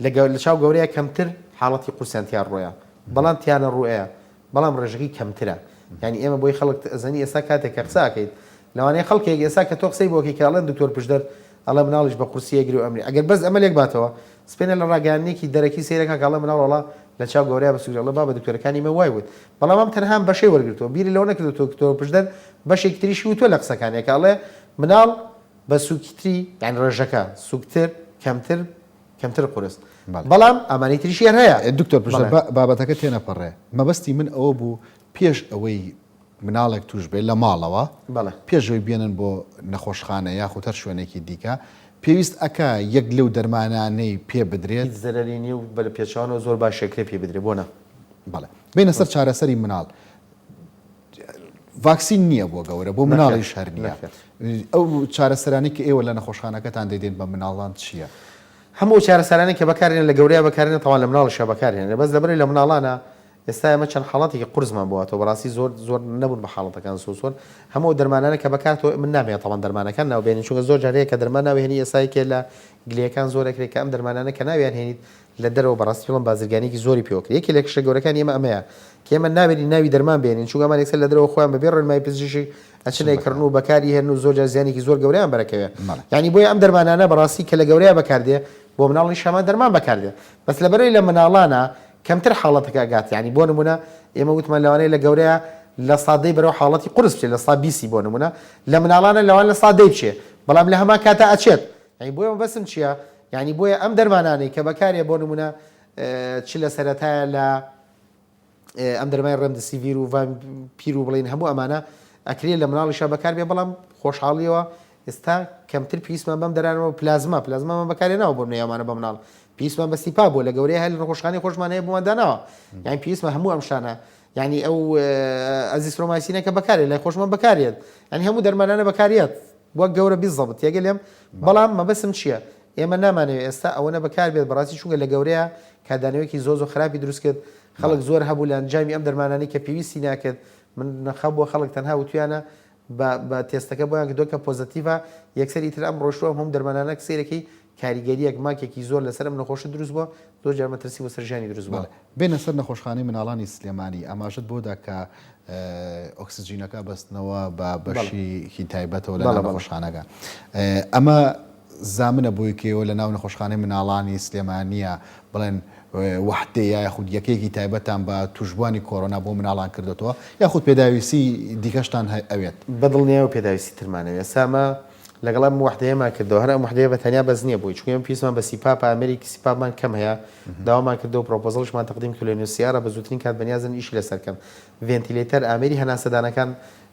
لە لە چاو گەورەیە کەمتر حاڵەتی قورسیان تیا ڕۆیە بەڵام تیانە ڕوئەیە بەڵام ڕێژەکەی کەمترە یانی ئێمە بۆی خەڵک ئەزانی ئێستا کاتێک کە قسە ئەکەیت لەوانەیە خەڵکێک ئێستا کە تۆ قسەی بۆ ئەکەی کە ئەڵێن دکتۆر پشدەر ئەڵێ مناڵیش بە قورسی ئەگری و ئەمری ئەگەر بەس ئەمە لێک باتەوە سپێنە لە ڕاگەیاندنێکی دەرەکی سەیرەکا کە ئەڵێ مناڵ وەڵا لە چاو گەورەیە بە سووری ئەڵێ بابە دکتۆرەکانی مە وای وت بەڵام ئەم تەنها ئەم بەشەی وەرگرتووە بیری لەوە نەکردووە دکتۆر پشدەر بەشێکی تریشی وتووە لە قسەکانیا کە ئەڵێ مناڵ بە سووکتری یانی ڕێژەکە سووکتر کەمتر کەمتر قورس بەڵام ئامانی تریشی هەر هەیە. دکتۆر پشدەر با بابەتەکە تێنەپەڕێ مەبەستی من ئەوە بوو پێش ئەوەی مناڵێک توش بێت لە ماڵەوە پێش ئەوەی بێنن بۆ نەخۆشخانە یاخود هەر شوێنێکی دیکە پێویست ئەکا یەک لەو دەرمانانەی پێ بدرێت؟ هیچ زەرەری نیە و بە پێچەوانەوە زۆر باشە کرێ پێ بدرێ بۆ نا؟ بەڵێ بێینە سەر چارەسەری مناڵ ڤاکسین نییە بۆ گەورە بۆ مناڵیش هەر نییە ئەو چارەسەرانەی کە ئێوە لە نەخۆشخانەکەتان دەیدەین بە مناڵان چییە؟ هەموو ئەو چارەسەرانەی کە بەکارهێنرێن لە گەورەیا بەکارهێنرێن تەوان لە مناڵیشا بەکارهێنرێن بەس لەبەرئەوەی لە مناڵانا ئێستا ئێمە چەند حاڵەتێکی قورسمان بۆ هاتووە بەڕاستی زۆر زۆر نەبوون بە حاڵەتەکان زۆر زۆر هەموو ئەو دەرمانانە کە بەکارتەوە من نامەوێت تەوان دەرمانەکان ناو بێنین چونکە زۆر جار هەیە کە دەرمان ناوهێنی ئێستا یەکێ لە گلەیەکان زۆر ئەکرێت کە ئەم دەرمانانە کە ناویان هێنیت لە دەرەوە بەڕاستی بڵێم بازرگانیەکی زۆری پێوە کرد یەکێ لە کێشە گەورەکانی ئێمە ئەمەیە کە ئێمە ناوێرین ناوی دەرمان بێنین چونکە ئەمان یەکسەر لە دەرەوە خۆیان بەبێ ڕێنمایی پزیشک ئەچن ئەیکڕن و بەکاری هێنن و زۆر جار زیانێکی زۆر گەورەیان بەرەکەوێ یانی بۆیە ئەم دەرمانانە بەڕاستی کە لە گەورەیا بەکاردێ بۆ مناڵیش هەمان دەرمان بەکاردێ بەس لەبەرئەوەی لە مناڵانا کەمتر حاڵەتەکە ئەگات یانی بۆ نمونە ئێمە وتمان لەوانەیە لە گەورەیا لە سادەی بەرەو حاڵەتی قورس بچێت لە سا بیسی بۆ نمونە لە مناڵانە لەوان لە سادەی بچێ بەڵام لە هەمان کاتا ئەچێت یانی بۆیە مەبەستم چییە یانی بۆیە ئەم دەرمانانەی کە بەکارێ بۆ نمونە چ لە سەرەتایە لە ئەم دەرمای ڕێمدسیڤیر و ڤامپیر و بڵین هەموو ئەمانە ئەکرێ لە مناڵیشا بەکاربێ بەڵام خۆشحاڵیەوە ئێستا کەمتر پێویستمان بەم دەرانەوە پلازما پلازمامان بەکارهێناوە بۆ نەیامانە بە مناڵ پێویستمان بە CPAP بووە لە گەورەی هەر لە نەخۆشخانەی خۆشمان هەیە بۆمان داناوە یان پێویستمان هەموو ئەم شتانە یعنی ئەو ئەزیسرۆمایسینە کە بەکارێت لای خۆشمان بەکارێت یعنی هەموو دەرمانانە بەکارێت وەک گەورە بیزەبت تێگە لێم بەڵام مەبەسم چییە ئێمە نامانەوێت ئێستا ئەوەنە بەکار بێت بەڕاستی چونکە لە گەورەیە کاردانەوەیەکی زۆر زۆر خراپی دروست کرد خەڵک زۆر هەبوو لە ئەنجامی ئەم دەرمانانەی کە پێویستی ناکرد من نەخەبووە خەڵک تەنها وتویانە بە بە تێستەکە بۆیان کردووە کە پۆزەتیڤە یەکسەر ئیتر ئەم ڕۆشتووە ئەم هەموو دەرمانانە سەیرەکەی کاریگەرییەک ماکێکی زۆر لەسەر ئەم نەخۆشە دروست بووە زۆر جار مەترسی بۆ سەر ژیانی دروست بووە. بەڵێ بێینە سەر نەخۆشخانەی مناڵانی سلێمانی ئاماژەت بۆ دا کە ئۆکسجینەکە بەستنەوە بە بەشیکی تایبەتەوە لە ناو نەخۆشخانەکە ئەمە زامنە بۆی کە ئێوە لە ناو نەخۆشخانەی مناڵانی سلێمانییە بڵێن وەحدە یا یاخود یەکەیەکی تایبەتتان بە تووشبووانی کۆرۆنا بۆ مناڵان کردۆتەوە یاخود پێداویستی دیکەشتان ئەوێت؟ بە دڵنیایەوە پێداویستی ترمان ئەوێت. ئێستا ئەمە لەگەڵ ئەم وەحدەیەمان کردەوە، هەر ئەم وەحدەیە بە تەنیا بەس نییە بۆی، چونکە ئێمە پێویستمان بە CPAP ە، ئامێرێکی CPAP مان کەم هەیە، داوامان کردەوە پرۆپۆزەڵیشمان تەقدیم کردوە لە UNHCR بە زووترین کات بەنیازن ئیشی لەسەر کەن. ventilator، ئامێری هەناسەدانەکان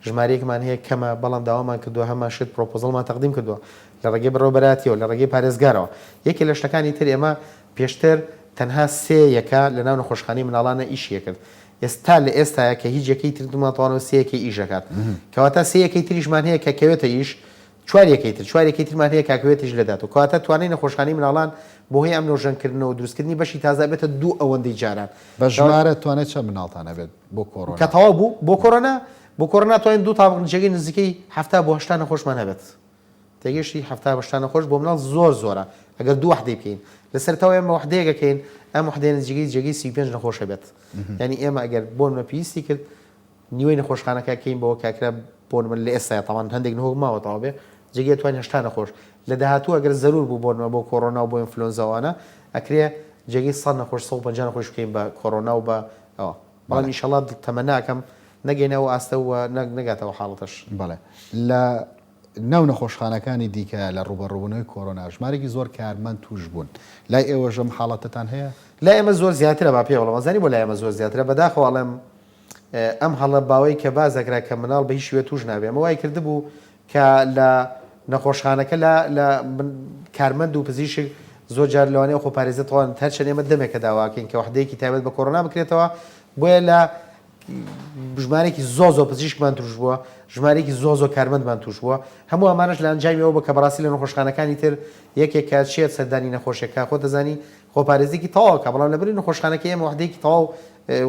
ژمارەیەکمان هەیە کەمە، بەڵام داوامان کردووە هەمان شت پرۆپۆزەڵمان تەقدیم کردووە لە ڕێگەی بەڕێوەبەرایەتیەوە، لە ڕێگەی پارێزگارەوە. یەکێ لە شتەکانی تر ئێمە پێشتر تەنها سێ یەکە لە ناو نەخۆشخانەی مناڵانە ئیشی ئەکرد. ئێستا لە ئێستایا کە هیچ یەکەی تر دوماتوانەوە سێ یەکەی ئیش ئەکات کەواتە سێ یەکەی تریشمان هەیە کە کەوێتە ئیش چوار یەکەی تر چوار یەکەی ترمان هەیە کە کەوێتە ئیش لە داهاتوو کەواتە توانای نەخۆشخانەی مناڵان بەهۆی ئەم نۆژەنکردنەوە و دروستکردنی بەشی تازە ئەبێتە دوو ئەوەندەی جاران بە ژمارە توانای چەند مناڵتان ئەبێت بۆ کۆرۆنا؟ کە تەواو بوو بۆ کۆرۆنا بۆ کۆرۆنا توانین دوو تابق جێگەی نزیکەی 70 بۆ 80 نەخۆشمان هەبێت تێگەشتی 70 بۆ 80 نەخۆش بۆ مناڵ زۆر زۆرە ئەگەر دوو وەحدەی بکەین لە سەرەتاوە ئێمە وەحدەیەک ئەکەین ئەم وەحدەیە نزیکەی جێگەی 35 نەخۆش هەبێت یانی ئێمە ئەگەر بۆ نمونە پێویستی کرد نیوەی نەخۆشخانەکە کەین بەوە کاکرا بۆ نمونە لە ئێستایا تاوان هەندێک نهۆک ماوە تەواو بێ جێگەی توانین 80 نەخۆش لە داهاتوو ئەگەر زەرور بوو بۆ نمونە بۆ کۆرۆنا و بۆ ئینفلۆنزا و ئەوانە ئەکرێ جێگەی 100 نەخۆش 150 نەخۆش بکەین بە کۆرۆنا و بە ئەوە بەڵام ئینشەڵا تەمەنا ئەکەم نەگەینە ئەو ئاستە و نەگاتە ئەو حاڵەتەش. بەڵێ لە ناو نەخۆشخانەکانی دیکە لە ڕووبەڕووبوونەوەی کۆرۆنا ژمارێکی زۆر کارمەند تووشبوون، لای ئێوەش ئەم حاڵەتەتان هەیە؟ لای ئێمە زۆر زیاترە با پێی بڵێم ئەزانی بۆ لای ئێمە زۆر زیاترە بەداخەوە ئەڵێم ئەم هەڵە باوەی کە باس دەکرا کە مناڵ بە هیچ شێوەیە تووش نابێ ئەمە وای کردبوو کە لە نەخۆشخانەکە لە لە کارمەند و پزیشک زۆر جار لەوانەیە خۆپارێزە تەواو هەرچەند ئێمە دەمێکە داواکەین کە وەحدەیەکی تایبەت بە کۆرۆنا بکرێتەوە بۆیە لە ژمارەیەکی زۆر زۆر پزیشکمان توش بووە، ژمارەیەکی زۆر زۆر کارمەندمان توش بووە، هەموو ئەمانەش لە ئەنجامی ئەوە بووە کە بەڕاستی لە نەخۆشخانەکانی تر یەکێک کە چێت سەردانی نەخۆشێک خۆت دەزانی خۆپارێزیەکی تەواو ئەکا، بەڵام لەبەری نەخۆشخانەکەی ئێمە وەحدەیەکی تەواو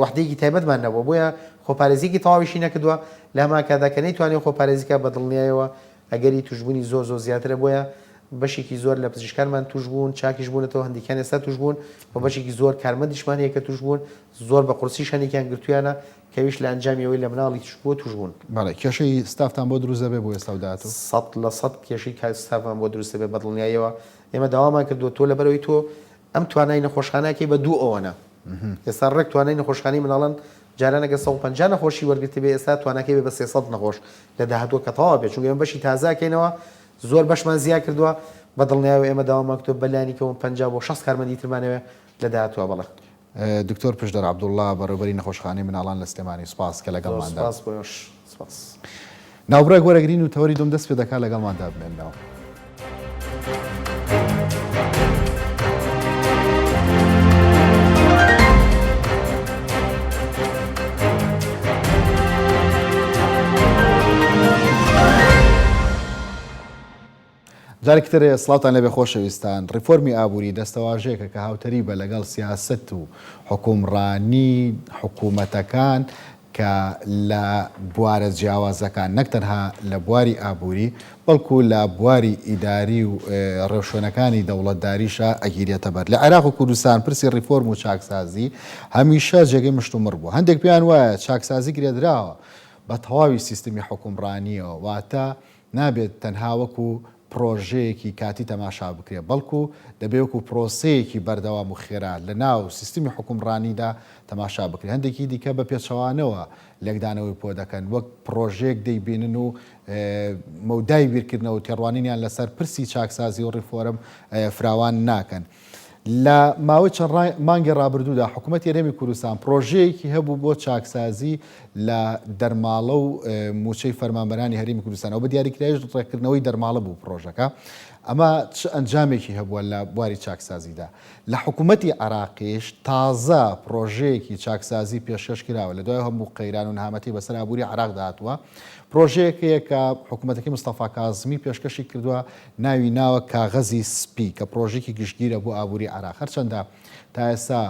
وەحدەیەکی تایبەتمان نەبووە بۆیە خۆپارێزیەکی تەواویشی نەکردووە، لە هەمان کاتدا کە نەیتوانیوە خۆپارێزی کا بە دڵنیایەوە ئەگەری توشبوونی زۆر زۆر زیاترە بۆیە بەشێکی زۆر لە پزیشکانمان توشبوون چاکیش بوونەتەوە هەندێکیان ئێستا توشبوون و بەشێکی زۆر کارمەندیشمان هەیە کە توشبوون زۆر بە قورسیش هەندێکیان گرتوویانە کەویش لە ئەنجامی ئەوەی لە مناڵی توشبووە توشبوون. بەڵێ کێشەی ستافتان بۆ دروست دەبێت بۆ ئێستا و داهاتوو؟ 100% کێشەی ستافمان بۆ دروست دەبێت بەدڵنیاییەوە ئێمە داوامان کردووە تۆ لەبەرئەوەی تۆ ئەم توانای نەخۆشخانە ئەکەی بە دوو ئەوەنە ئێستا ڕێک توانای نەخۆشخانەی مناڵان جاران ئەگەر 150 نەخۆشی وەرگرتبێ ئێستا تواناکەی بێ بە 300 نەخۆش لە داهاتووە کە تەواو بێت چونکە ئێمە بەشی تازە ئەکەینەوە زۆر بەشمان زیاد کردووە بە دڵنیایەوە ئێمە داوامان کردووە بەلانی کەم 50 بۆ 60 کارمەندی ترمانەوێ لە داهاتووە بەڵێ. دکتۆر پشدەر عەبدوڵڵا، بەڕێوەبەری نەخۆشخانەی مناڵان لە سلێمانی، سوپاس کە زۆر لەگەڵماندا. سوپاس بۆ ئێوەش. سوپاس. ناوبڕێک وەرەگرین و تەوەری دووەم دەست پێ دەکات، لەگەڵماندا بمێننەوە. جارێکی تر سڵاوتان لێبێ خۆشەویستان. ڕیفۆرمی ئابووری دەستەواژەیەکە کە هاوتەریبە لەگەڵ سیاسەت و حوکومڕانی حکوومەتەکان کە لە بوارە جیاوازەکان نەک تەنها لە بواری ئابووری بەڵکو لە بواری ئیداری و ڕێوشوێنەکانی دەوڵەتداریشا ئەگیرێتە بەر. لە عێراق و کوردستان پرسی ڕیفۆرم و چاکسازی هەمیشە جێگەی مشتومڕ بووە. هەندێک پێیان وایە چاکسازی گرێدراوە بە تەواوی سیستمی حوکمڕانییەوە، واتە نابێت تەنها وەکو پڕۆژەیەکی کاتی تەماشا بکرێت، بەڵکو دەبێت وەکو پرۆسەیەکی بەردەوام و خێرا لەناو سیستمی حوکمڕانیدا تەماشا بکرێت. هەندێکی دیکە بە پێچەوانەوە لێکدانەوەی پۆ دەکەن، وەک پڕۆژەیەک دەیبینن و مەودای بیرکردنەوە و تێڕوانینیان لەسەر پرسی چاکسازی و ڕیفۆرم فراوان ناکەن. لە ماوەی چەند مانگی ڕابردوودا حکوومەتی هەرێمی کوردستان پڕۆژەیەکی هەبوو بۆ چاکسازی لە دەرماڵە و مووچەی فەرمانبەرانی هەرێمی کوردستان ئەو بە دیاریکرایش ڕێککردنەوەی دەرماڵە بوو پڕۆژەکە ئەمە چ ئەنجامێکی هەبووە لە بواری چاکسازیدا لە حکوومەتی عێراقیش تازە پڕۆژەیەکی چاکسازی پێشکەش کراوە لە دوای هەموو قەیران و نەهامەتی بەسەر ئابووری عێراقدا هاتووە پڕۆژەیەک هەیە کە حکوومەتەکەی مستەفا کازمی پێشکەشی کردووە ناوی ناوە کاغەزی سپی کە پڕۆژەیەکی گشتگیرە بۆ ئابووری عێراق، هەرچەندە تا ئێستا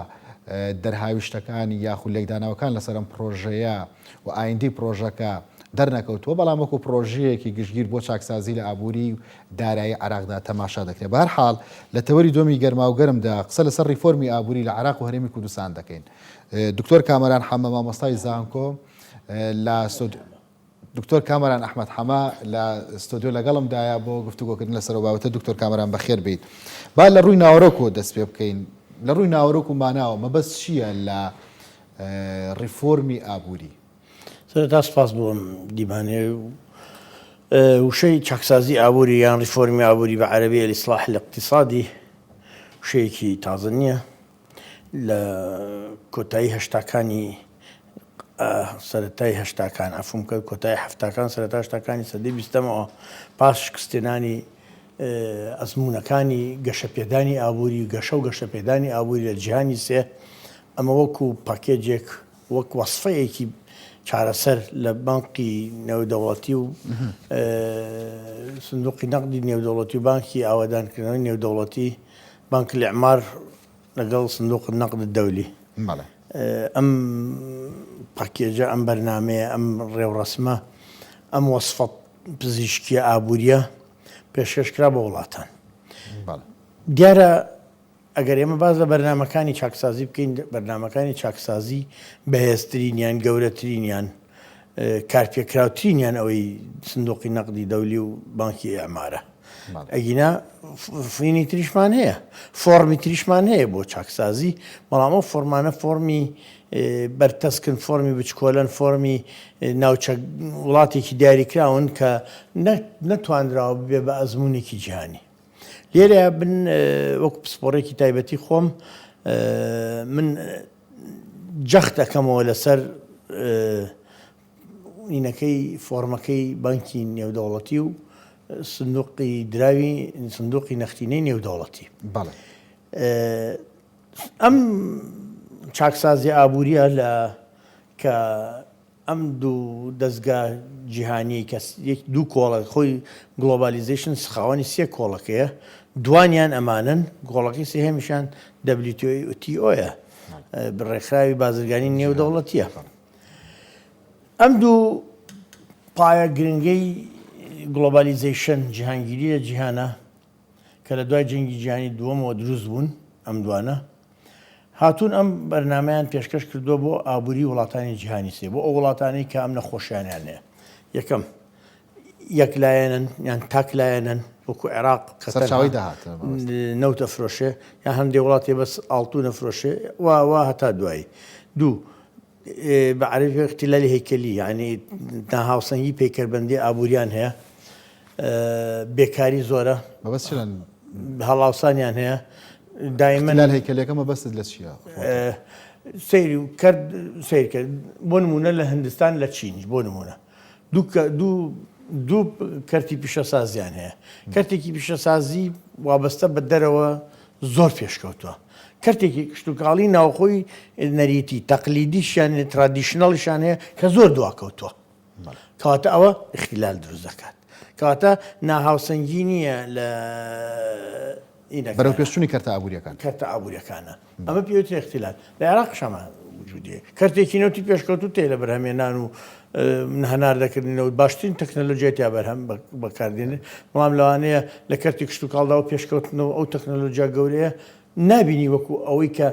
دەرهاویشتەکانی یاخود لێکدانەوەکان لەسەر ئەم پڕۆژەیە و ئایندەی پڕۆژەکە دەرنەکەوتووە، بەڵام وەکو پڕۆژەیەکی گشتگیر بۆ چاکسازی لە ئابووری و دارایی عێراقدا تەماشا دەکرێت. بەهەرحاڵ لە تەوەری دووەمی گەرماوگەرمدا قسە لەسەر ڕیفۆرمی ئابووری لە عێراق و هەرێمی کوردستان دەکەین. دکتۆر کامەران حەمە مامۆستای زانکۆ لە دکتۆر کامەران ئەحمەد حەمە لە ستۆدیۆ لەگەڵمدایە بۆ گفتوگۆکردن لەسەر ئەو بابەتە. دکتۆر کامەران بەخێر بێیت. با لە ڕووی ناوەرۆکەوە دەست پێ بکەین. لە ڕووی ناوەرۆک و ماناوە مەبەست چییە لە ڕیفۆرمی ئابووری؟ سەرەتا سپاس بۆ ئەم دیمانەیە و وشەی چاکسازی ئابووری یان ڕیفۆرمی ئابووری بە عەرەبی الاصلاح الاقتصادی وشەیەکی تازە نییە. لە کۆتایی هەشتاکانی سەرەتای هەشتاکان عەفوم کە کۆتایی حەفتاکان سەرەتا هەشتاکانی سەدەی بیستەمەوە پاش شکستێنانی ئەزموونەکانی گەشەپێدانی ئابووری گەشە و گەشەپێدانی ئابووری لە جیهانی سێ ئەمە وەکو پاکێجێک. وەک وەسفەیەکی چارەسەر لە بانقی نێودەوڵەتی و سندوقی نەقدی نێودەوڵەتی و بانکی ئاوەدانکردنەوەی نێودەوڵەتی بانک الإعمار لەگەڵ صندوق النقد الدولی ئەم پاکێجە ئەم بەرنامەیە ئەم ڕێوڕەسمە ئەم وەسفە پزیشکیە ئابووریە پێشکەش کرا بۆ وڵاتان. دیارە ئەگەر ئێمە باس لە بەرنامەکانی چاکسازی بکەین، بەرنامەکانی چاکسازی بەهێزترینیان، گەورەترینیان، کارپێکراوترینیان ئەوەی سندوقی نەقدی دەولی و بانکی ئیعمارە. ئەگینا فینی تریشمان هەیە، فۆڕمی تریشمان هەیە بۆ چاکسازی، بەڵام ئەو فۆرمانە فۆرمی بەرتەسکن، فۆرمی بچکۆلەن، فۆرمی ناوچە وڵاتێکی دیاریکراون کە نەتوانراوە ببێ بە ئەزموونێکی جیهانی. لێرەیا من وەکو پسپۆڕێکی تایبەتی خۆم من جەخت ئەکەمەوە لەسەر ئینەکەی فۆرمەکەی بانکی نێودەوڵەتی و سندوقی دراوی سندوقی نەختینەی نێودەوڵەتی. بەڵێ. ئەم چاکسازی ئابووریە لە کە ئەم دوو دەزگا جیهانیەی کە یەک دوو کۆڵە خۆی globalization خاوەنی سێ کۆڵەکەیە دوانیان ئەمانەن کۆڵەکەی سێهەمیشان WTO یە ڕێکخراوی بازرگانی نێودەوڵەتیە ئەم دوو پایە گرنگەی globalization جیهانگیری لە جیهانە کە لە دوای جەنگی جیهانی دووەمەوە دروست بوون ئەم دوانە هاتوون ئەم بەرنامەیان پێشکەش کردووە بۆ ئابووری وڵاتانی جیهانی سێ، بۆ ئەو وڵاتانەی کە ئەم نەخۆشیانەیان هەیە. یەکەم، یەک لایەنەن یان تاک لایەنەن وەکو عێراق کە سەرچاوەی داهاتە مەبەست. نەوت ئەفرۆشێ یان هەندێ وڵاتێ بەس ئاڵتون ئەفرۆشێ و و هەتا دوایی. دوو، بە عەرەبی اختلالی هەیکەلی یانی ناهاوسەنگی پەیکەربەندی ئابووریان هەیە، بێکاری زۆرە. مەبەست چیە لە. هەڵاوسانیان هەیە دایمەن. اختلال هەیکەلیەکە مەبەستت لە چیە؟ سەیری کرد سەیر کرد بۆ نموونە لە هندستان لە چینیش بۆ نموونە دوو دوو دوو کەرتی پیشەسازیان هەیە کەرتێکی پیشەسازی وابەستە بە دەرەوە زۆر پێشکەوتووە. کەرتێکی کشتوکاڵی ناوخۆی نەریتی، تەقلیدیشیان هەیە، traditional یشان هەیە کە زۆر دواکەوتووە. کەواتە ئەوە اختلال دروست دەکات. کەواتە ناهاوسەنگی نییە لە بەرەوپێشچوونی کەرتە ئابوورییەکان. کەرتە ئابوورییەکانە. ئەمە پێی وترێ اختلال. لە عێراقیش هەمان وجودی هەیە. کەرتێکی نەوتی پێشکەوتوو تێ لە بەرهەمهێنان و هەناردەکردنی نەوت باشترین تەکنەلۆژیای تیا بەرهەم بەکاردێنێت، بەڵام لەوانەیە لە کەرتی کشتوکاڵدا و پێشکەوتنەوە ئەو تەکنەلۆژیا گەورەیە نابینی وەکو ئەوەی کە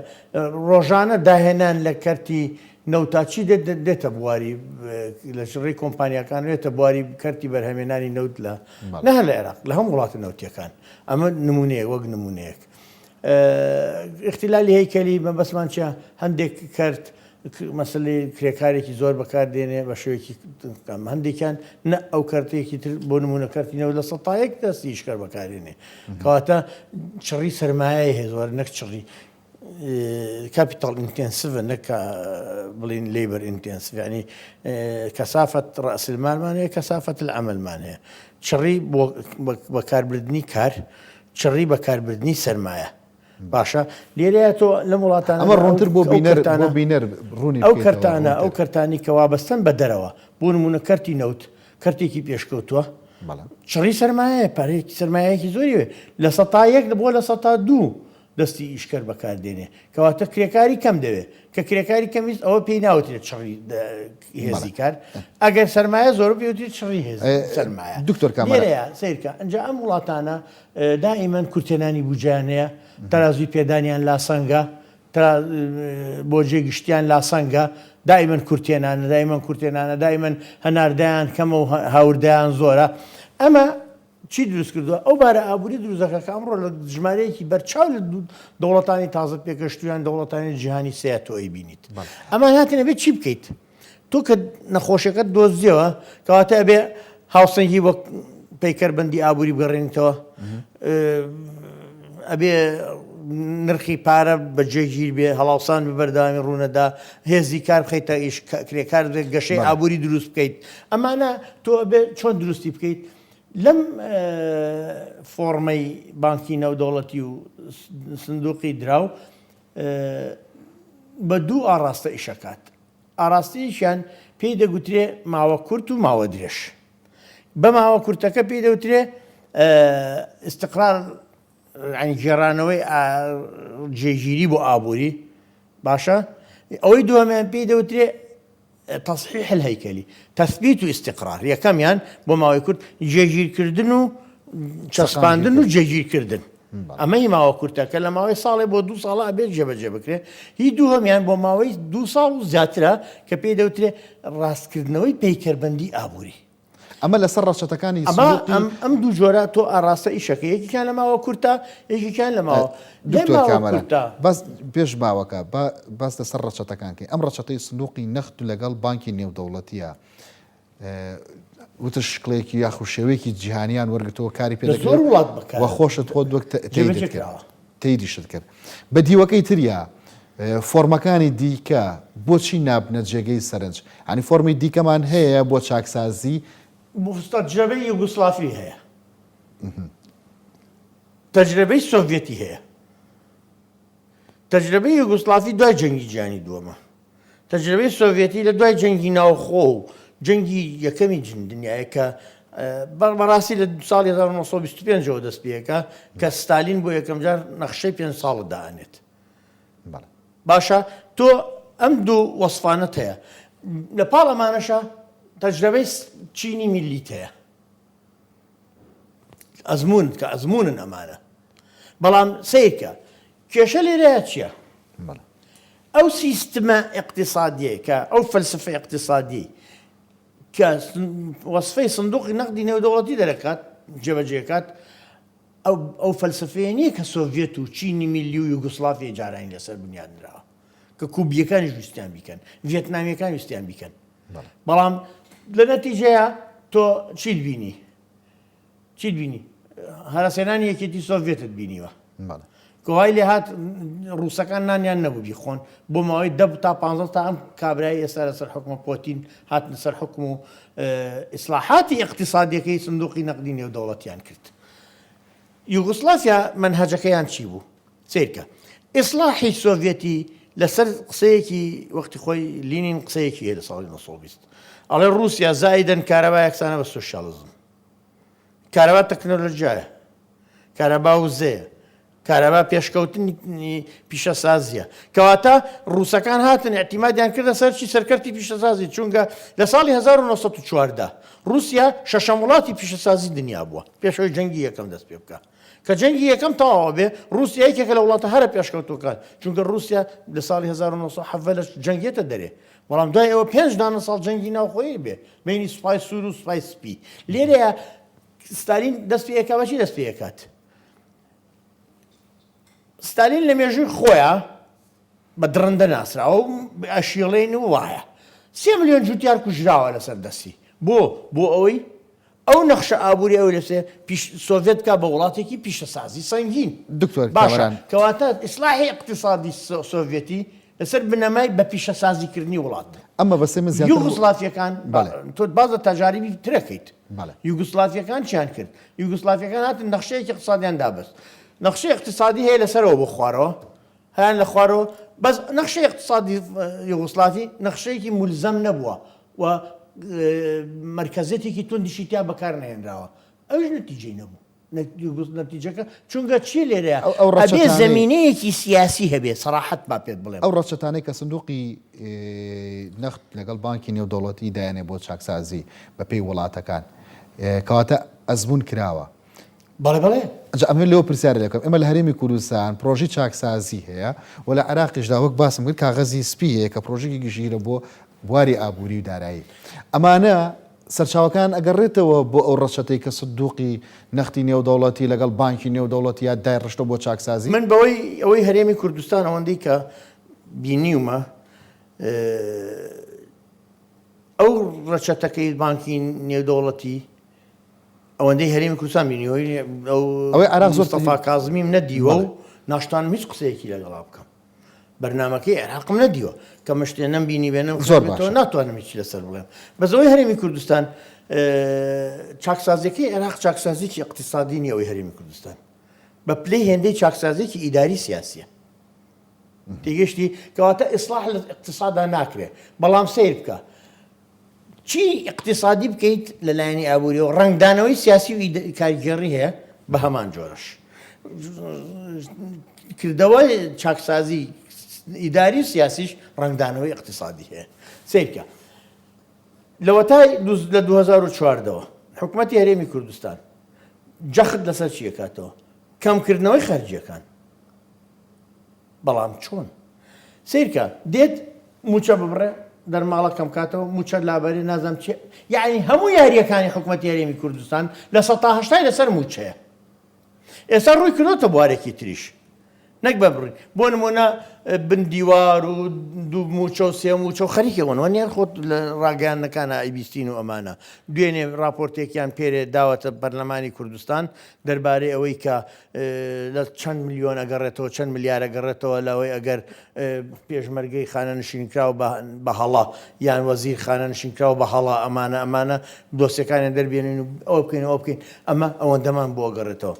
ڕۆژانە داهێنان لە کەرتی نەوتا چی دێت دێتە بواری لە ڕێی کۆمپانیاکان دێتە بواری کەرتی بەرهەمێنانی نەوت لە نە هەر لە عێراق لە هەموو وڵاتە نەوتیەکان ئەمە نمونەیەک وەک نمونەیەک اختلالی هەیکەلی مەبەستمان چیە هەندێک کەرت مەسەلەی کرێکارێکی زۆر بەکار دێنێ بە شێوەیەکی کەم هەندێکیان نە ئەو کەرتێکی تر بۆ نمونە کەرتی نەوت لە سەتا یەک دەستی ئیشکەر بەکارێنێ کەواتە چڕی سەرمایەی هەیە زۆر نەک چڕی capital intensive نەک بڵین labor intensive یعنی كثافة رأس المال مان هەیە كثافة العمل مان هەیە چڕی بۆ بەکاربردنی کار چڕی بەکاربردنی سەرمایە باشە لێرەیە تۆ لەم وڵاتانە ئەمە ڕوونتر بۆ بینەر بۆ بینەر ڕوونی ئەو کەرتانە ئەو کەرتانی کە وابەستەن بە دەرەوە بۆ نمونە کەرتی نەوت کەرتێکی پێشکەوتووە چڕی سەرمایە پارەیەکی سەرمایەکی زۆری لە سەتا یەک بۆ لە سەتا دوو دەستی ئیشکەر بەکاردێنێ کەواتە کرێکاری کەم دەوێت کە کرێکاری کەمیست ئەوە پێی ناوترێت چڕی هێزی کار ئەگەر سەرمایە زۆر پێوترێت چڕی هێز سەرمایە دکتۆر کامەرەیە سیرکە ئەنجا ئەم وڵاتانە دائیمەن کورتهێنانی بودجەیان هەیە، تەرازووی پێدانیان لاسەنگە، بۆجەی گشتیان لاسەنگە، دائیمەن کورتهێنانە، دائیمەن کورتهێنانە، دائیمەن هەناردەیان کەمە و هاوردەیان زۆرە. ئەمە چی دروست کردووە؟ ئەو بارە ئابووری دروست دەکات کە ئەمڕۆ لە ژمارەیەکی بەرچاو لە دەوڵەتانی تازە پێگەشتوو یان دەوڵەتانی جیهانی سێیە تۆ ئەیبینیت. ئەمان هاتن ئەبێت چی بکەیت؟ تۆ کە نەخۆشیەکەت دۆزیەوە کەواتە ئەبێ هاوسەنگی وەک پەیکەربەندی ئابووری بگەڕێنیتەوە ئەبێ نرخی پارە بە جێگیر بێ هەڵاوسان بە بەردەوامی ڕوونەدا هێزی کار بخەیتە ئیش کرێکار بێت گەشەی ئابووری دروست بکەیت ئەمانە تۆ ئەبێ چۆن دروستی بکەیت لەم فۆڕمەی بانکی نێودەوڵەتی و سندوقی دراو بە دوو ئاڕاستە ئیشەکات. ئاراستەیەکیان پێی دەگوترێ ماوە کورت و ماوە درێژ. بە ماوە کورتەکە پێی دەوترێ استقرار یانی گێڕانەوەی جێگیری بۆ ئابووری باشە ئەوەی دووەمیان پێی دەوترێ تصحیح الهیکلی تثبیت و استقرار یەکەمیان بۆ ماوەی کورت جێگیرکردن و چەسپاندن و جێگیرکردن ئەمەی ماوە کورتەکە لە ماوەی ساڵێ بۆ دوو ساڵە ئەبێت جێبەجێ بکرێت هی دووهەمیان بۆ ماوەی دوو ساڵ و زیاترە کە پێی دەوترێ ڕاستکردنەوەی پەیکەربەندی ئابووری. ئەمە لەسەر ڕەچەتەکانی سندوقی. ئەمە ئەم دوو جۆرە تۆ ئاڕاستە ئیشەکە یەکێکیان لە ماوە کورتە یەکێکیان لە ماوە دکتۆر کامەران باس پێش ماوەکە با باس لەسەر ڕەچەتەکان کەین ئەم ڕەچەتەی سندوقی نەخت لەگەڵ بانکی نێودەوڵەتیە وتە شکڵێکی یاخو شێوەیەکی جیهانیان وەرگتەوە کاری پێ دەکرێت وڵات بکات و خۆشت خۆت وەک تەیدت کرد تەیدیشت کرد بە دیوەکەی تریا فۆرمەکانی دیکە بۆچی نابنە جێگەی سەرنج ینی فۆرمی دیکەمان هەیە بۆ چاکسازی تەجرەبەی یوگوسلافی هەیە تەجرەبەی سۆڤێتی هەیە تەجرەبەی یوگوسلافی دوای جەنگی جیهانی دووەمە تەجرەبەی سۆڤێتی لە دوای جەنگی ناوخۆ و جەنگی یەکەمی دنیایە کە بەڕاستی لە ساڵی 1925ەوە دەست پێەکە کە ستالین بۆ یەکەمجار نەخشەی پێ ساڵە دانێت باشە تۆ ئەم دوو وەصفانەت هەیە لە پاڵ ئەمانەشە تەجرەبەی چینی میلیت هەیە ئەزموون کە ئەزموونن ئەمانە بەڵام سیرکە کێشە لێرەیە چییە؟ ئەو سیستمە ئیقتیسادیەی کە ئەو فەلسەفە ئیقتیسادیەی کە وەسفەی سندوقی نەقدی نێودەوڵەتی دەرەکات جێبەجێکات ئەو ئەو فەلسەفەیە نییە کە سۆڤێت و چینی میللی و یوگۆسلاڤیای جارانی لەسەر بنیاد نراوە کە کوبیەکانیش ویستیان بیکەن ڤێتنامیەکان ویستیان بیکەن بەڵام لە نەتیجەیە تۆ چیت بینی چیت بینی؟ هەرەسهێنانی یەکێتی سۆڤێتت بینیوە. بەڵێ. کە وای لێ هات ڕووسەکان نانیان نەبوو بیخۆن بۆ ماوەی دە تا پانزە تا ئەم کابرای ئێستا لەسەر حکومە پۆتین هاتنە سەر حکوم و ئیسلاحاتی ئیقتیسادیەکەی سندوقی نەقدی نێودەوڵەتیان کرد. یوگۆسلافیا مەنهەجەکەیان چی بوو؟ سەیرکە ئیسلاحی سۆڤێتی لەسەر قسەیەکی وەختی خۆی لینین قسەیەکی هەیە لە ساڵی 1920 ئەڵێ ڕووسیا زایدەن کارەبا یەکسانە بە سۆسیالیزم. کارەبا تەکنەلۆژیایە، کارەبا وزەیە، کارەبا پێشکەوتنی پیشەسازییە. کەواتە ڕووسەکان هاتن ئیعتیمادیان کردە سەر چی؟ سەر کەرتی پیشەسازی، چونکە لە ساڵی 1914 ڕووسیا شەشەم وڵاتی پیشەسازی دنیا بووە پێش ئەوەی جەنگی یەکەم دەست پێ بکا. کە جەنگی یەکەم تەواو بێ ڕووسیا یەکێکە لە وڵاتە هەرە پێشکەوتووەکان، چونکە ڕووسیا لە ساڵی 1917 لە جەنگێتە دەرێ، بەڵام دوای ئەوە پێنج دانە ساڵ جەنگی ناوخۆیی بێ بینی سوپای سوور و سوپای سپی لێرەیە ستالین دەست پێ ئەکا بەچی دەست پێ ئەکات ستالین لە مێژووی خۆیان بە دڕندە ناسراوە و ئەشیڵێن و وایە سێ ملیۆن جوتیار کوژراوە لەسەر دەستی بۆ بۆ ئەوەی ئەو نەخشە ئابووری ئەوی لەسێ پیش سۆڤێت بکا بە وڵاتێکی پیشەسازی سەنگین. دکتۆر باشە کامەران. کەواتە ئیسلاحی ئیقتیسادی سۆڤێتی لەسەر بنەمای بە پیشەسازی کردنی وڵات. ئەم مەبەستەی من زیاتر بۆ. یوگوسلافیەکان بەڵێ. تۆ باس لە تەجاریبی ترەکەیت. بەڵێ. یوگوسلافیەکان چیان کرد؟ یوگوسلافیەکان هاتن نەخشەیەکی ئیقتیسادیان دابەست. نەخشەی ئیقتیسادی هەیە لەسەرەوە بۆ خوارەوە. هەیان لە خوارەوە بەس نەخشەی ئیقتیسادی یوگۆسلافی نەخشەیەکی مولزەم نەبووە و مەرکەزیەتێکی توندیشی تیا بەکار نەهێنراوە ئەویش نەتیجەی نەبوو نەتیجەکە چونکە چی لێرەیە ئەو ئەو ئەبێ ڕەچەتانەی زەمینەیەکی سیاسی هەبێ سەراحەت با پێت بڵێم. ئەو ڕەچەتانەی کە سندوقی نەخت لەگەڵ بانکی نێودەوڵەتی دایانێ بۆ چاکسازی بەپێی وڵاتەکان کەواتە ئەزموون کراوە بەڵێ بەڵێ. ئەجا ئەمەوێت لەوە پرسیارێ لێ بکەم، ئێمە لە هەرێمی کوردستان پرۆژەی چاکسازی هەیە و لە عێراقیشدا وەک باسم کرد کاغەزی سپی هەیە کە پرۆژەیەکی گشتگیرە بۆ بواری ئابووری و دارایی. ئەمانە سەرچاوەکان ئەگەڕێتەوە بۆ ئەو ڕەچەتەی کە سندوقی نەختی نێودەوڵەتی لەگەڵ بانکی نێودەوڵەتی یا دایڕشتوە بۆ چاکسازی؟ من بەوەی ئەوەی هەرێمی کوردستان ئەوەندەی کە بینیومە ئەو ڕەچەتەکەی بانکی نێودەوڵەتی ئەوەندەی هەرێمی کوردستان بینیوە ئەو ئەوەی عێراق زۆر مستەفا کازمیم نەدیوە و ناشتوانم هیچ قسەیەکی لەگەڵا بکەم بەرنمەکەی عێراقم نەدیوە کە مشتێ نەم بینی بێنم زۆر باشە. ناتوانم هیچ لەسەر بڵێم بەس ئەوەی هەرێمی کوردستان چاکسازیەکەی عێراق چاکسازیکی اقتصادی نیە ئەوەی هەرێمی کوردستان بە پلەی هێندەی چاکسازیەکی ئیداری سیاسیە. تێگەشتی؟ کەواتە ئیسلاح لە ئیقتیسادا ناکرێ. بەڵام سەیر بکە چی ئیقتیسادی بکەیت لە لایەنی ئابووریەوە ڕەنگدانەوەی سیاسی و کارگێڕی هەیە بە هەمان جۆرەش کردەوە چاکسازی ئیداری و سیاسیش ڕەنگدانەوەی ئیقتیسادی هەیە. سەیرکە لەوەتای لە 2014ەوە حکومەتی هەرێمی کوردستان جەخت لەسەر چی ئەکاتەوە؟ کەمکردنەوەی خەرجیەکان. بەڵام چۆن؟ سەیرکە دێت موچە ببڕێ دەرماڵە کەم کاتەوە موچە لابەرێ نازانم چی یعنی هەموو یاریەکانی حکومەتی هەرێمی کوردستان لە سەتا هەشتای لەسەر موچەیە ئێستا ڕووی کردۆتە بوارێکی تریش نەک بە بڕی بۆ نمونە بن دیوار و دوو موچە و سێ موچە و خەریکی ئەوەن وەنیە خۆت لە ڕاگەیاندنەکانە ئەیبیستین و ئەمانە دوێنێ ڕاپۆرتێکیان پێرێ داوەتە پەرلەمانی کوردستان دەربارەی ئەوەی کە لە چەند ملیۆن ئەگەڕێتەوە چەند ملیار ئەگەڕێتەوە لەوەی ئەگەر پێشمەرگەی خانەنشینکراو بە هەڵە یان وەزیر خانەنشینکراو بە هەڵە ئەمانە ئەمانە دۆسیەکانیان دەربێنین و ئەوە بکەین ئەوە بکەین ئەمە ئەوەندەمان بۆ ئەگەڕێتەوە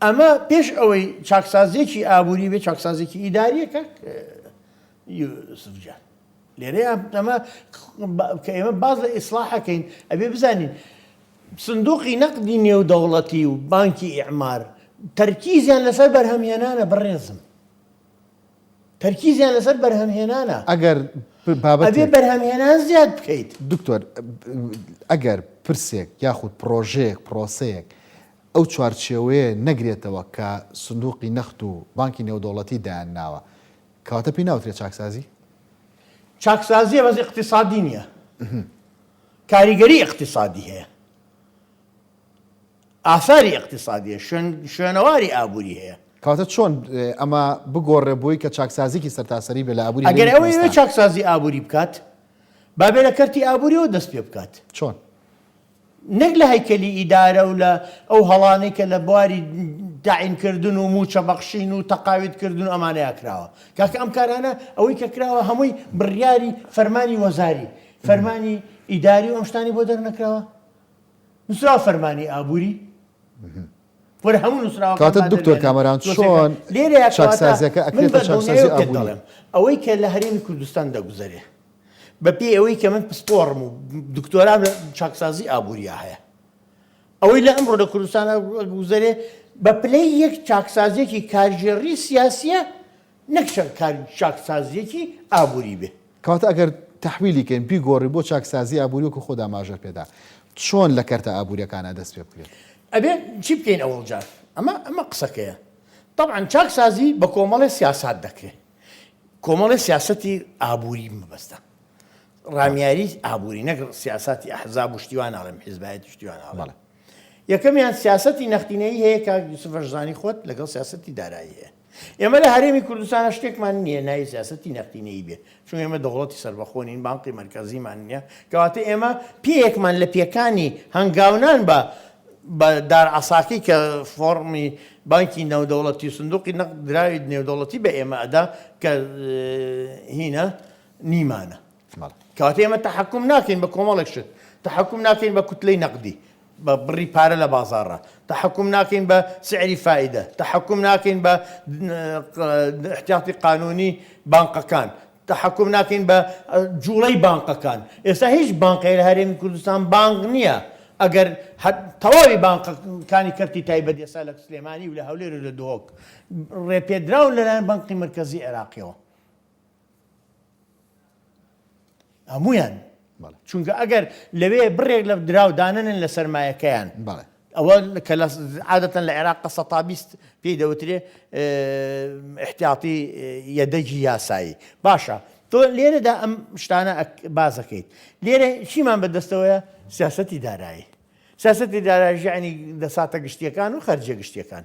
ئەمە پێش ئەوەی چاکسازیەکی ئابووری بێ چاکسازێکی ئیداریە کاک یوسف گیان لێرەیە ئەمە کە ئێمە باز لە ئیسلاحەکەین ئەبێ بزانین سندوقی نەقدی نێودەوڵەتی و بانکی ئیعمار تەرکیزیان لەسەر بەرهەمهێنانە بەڕێزم تەرکیزیان لەسەر بەرهەمهێنانە ئەگەر بابەتێک ئەبێ بەرهەمهێنان زیاد بکەیت. دکتۆر ئەگەر پرسێک یاخود پڕۆژەیەک پڕۆسەیەک ئەو چوارچێوەیە نەگرێتەوە کە سندوقی نەخت و بانکی نێودەوڵەتی دایانناوە کەواتە پێی ناوترێت چاکسازی؟ چاکسازیە بەس ئیقتیسادی نیە. کاریگەری ئیقتیسادی هەیە، ئاساری ئیقتیسادی هەیە، شوێنەواری ئابووری هەیە. کەواتە چۆن ئەمە بگۆڕێ بۆی کە چاکسازیکی سەرتاسەری بێ لە ئابووری ئەگەر هەرێمی ئەوەی ئەوێ کوردستان؟ چاکسازی ئابووری بکات، با بێ لە کەرتی ئابووریەوە دەست پێ بکات. چۆن؟ نەک لە هەیکەلی ئیدارە و لە ئەو هەڵانەی کە لە بواری تەعین کردن و مووچە بەخشین و تەقاوید کردن و ئەمانەیا کراوە. کاکە ئەم کارانە ئەوەی کە کراوە هەمووی بڕیاری فەرمانی وەزاری، فەرمانی ئیداری و ئەم شتانی بۆ دەرنەکراوە؟ نووسراوە فەرمانی ئابووری؟ وەرە هەموو نووسراوەکان کەواتە با دکتۆر دەربێنن. کامەران دۆسیەکە چۆن لێرەیە کەواتە چاکسازیەکە من ئەکرێتە بە چاکسازی دڵنیایەوە پێت ئابووری؟ دەڵێم ئەوەی کە لە هەرێمی کوردستان دەگوزەرێ بەپێی ئەوەی کە من پسپۆڕم و دکتۆرام لە چاکسازی ئابووریا هەیە ئەوەی لە ئەمڕۆ لە کوردستان گوزەرێ بە پلەی یەک چاکسازیەکی کارگێڕی سیاسیە نەک چاکسازیەکی ئابووری بێ. کەواتە ئەگەر تەحویلی کەین بیگۆڕین بۆ چاکسازی ئابووری وەکو خۆت ئاماژەت پێدا چۆن لە کەرتە ئابووریەکانا دەست پێ بکرێت؟ ئەبێ چی بکەین ئەوەڵ جار؟ ئەمە ئەمە قسەکەیە. تەبعەن چاکسازی بە کۆمەڵێ سیاسات دەکرێ. کۆمەڵێ سیاسەتی ئابووری مەبەستە. ڕامیاری ئابووری نەک سیاساتی ئەحزاب و شتی وا ناڵێم حیزبایەتی شتی وا ناڵێم. بەڵێ. یەکەمیان سیاسەتی نەختینەیی هەیە کاک یوسف ئەشزانی خۆت لەگەڵ سیاسەتی دارایی هەیە. ئێمە لە هەرێمی کوردستانا شتێکمان نییە ناوی سیاسەتی نەختینەیی بێ، چونکە ئێمە دەوڵەتی سەربەخۆ نین، بانقی مەرکەزیمان نییە، کەواتە ئێمە پێیەکمان لە پێکانی هەنگاونان بە بە دار عەساکەی کە فۆڕمی بانکی نێودەوڵەتی و سندوقی نەقد دراوی نێودەوڵەتی بە ئێمە ئەدا کە هینە نیمانە. کەواتە ئێمە تەحەکوم ناکەین بە کۆمەڵێک شت، تەحەکوم ناکەین بە کوتلەی نەقدی، بە بڕی پارە لە بازاڕا، تەحەکوم ناکەین بە سعری فائیدە، تەحەکوم ناکەین بە ئیحتیاتی قانونی بانقەکان، تەحەکوم ناکەین بە جوڵەی بانقەکان. ئێستا هیچ بانقێک لە هەرێمی کوردستان بانق نییە، ئەگەر تەواوی بانقەکانی کەرتی تایبەت ئێستا لە سلێمانی و لە هەولێر و لە دهۆک ڕێپێدراون لەلایەن بانقی مەرکەزی عێراقیەوە. هەموویان چونکە ئەگەر لەوێ بڕێک لە دراو دانەنن لە سەرمایەکەیان ئەوە کە لە عادەتەن لە عێراق 120 پێی دەوترێ احتیاطی یەدەگی یاسایی باشە تۆ لێرەدا ئەم شتانە بازەکەیت لێرە چیمان بەدەستەوەیە سیاستی دارایی سیاستی دارایی ژیانی دەساتە گشتیەکان و خەرجە گشتیەکان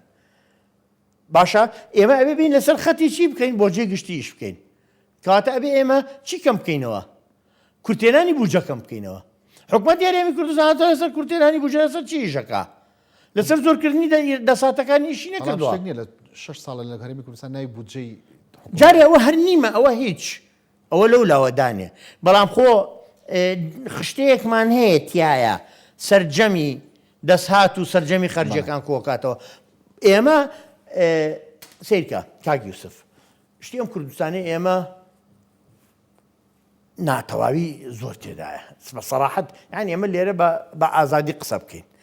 باشە ئێمە ئەبێ بین لەسەر خەتی چی بکەین بۆجەی گشتی ئیش بکەین کەواتە ئەبێ ئێمە چی کەم بکەینەوە کورتێنانی بوجە کەم بکەینەوە حکومەتی هەرێمی کوردستان هاتە لەسەر کورتێنانی بوجە لەسەر چی ئیشەکە لەسەر زۆرکردنی دەساتەکانی ئیشی نەکردووە شتێک نییە لە شەش ساڵە لە هەرێمی کوردستان ناوی بودجەی حکومەت جارێ ئەوە هەر نیمە ئەوە هیچ ئەوە لەو لاوە دانێ بەڵام خۆ خشتەیەکمان هەیە تیایە سەرجەمی دەستهات و سەرجەمی خەرجیەکان کۆکاتەوە ئێمە سەیرکە کاک یوسف. شتی ئەم کوردستانی ئێمە ناتەواوی زۆر تێدایە بە سەراحەت یان ئێمە لێرە بە ئازادی قسە بکەین.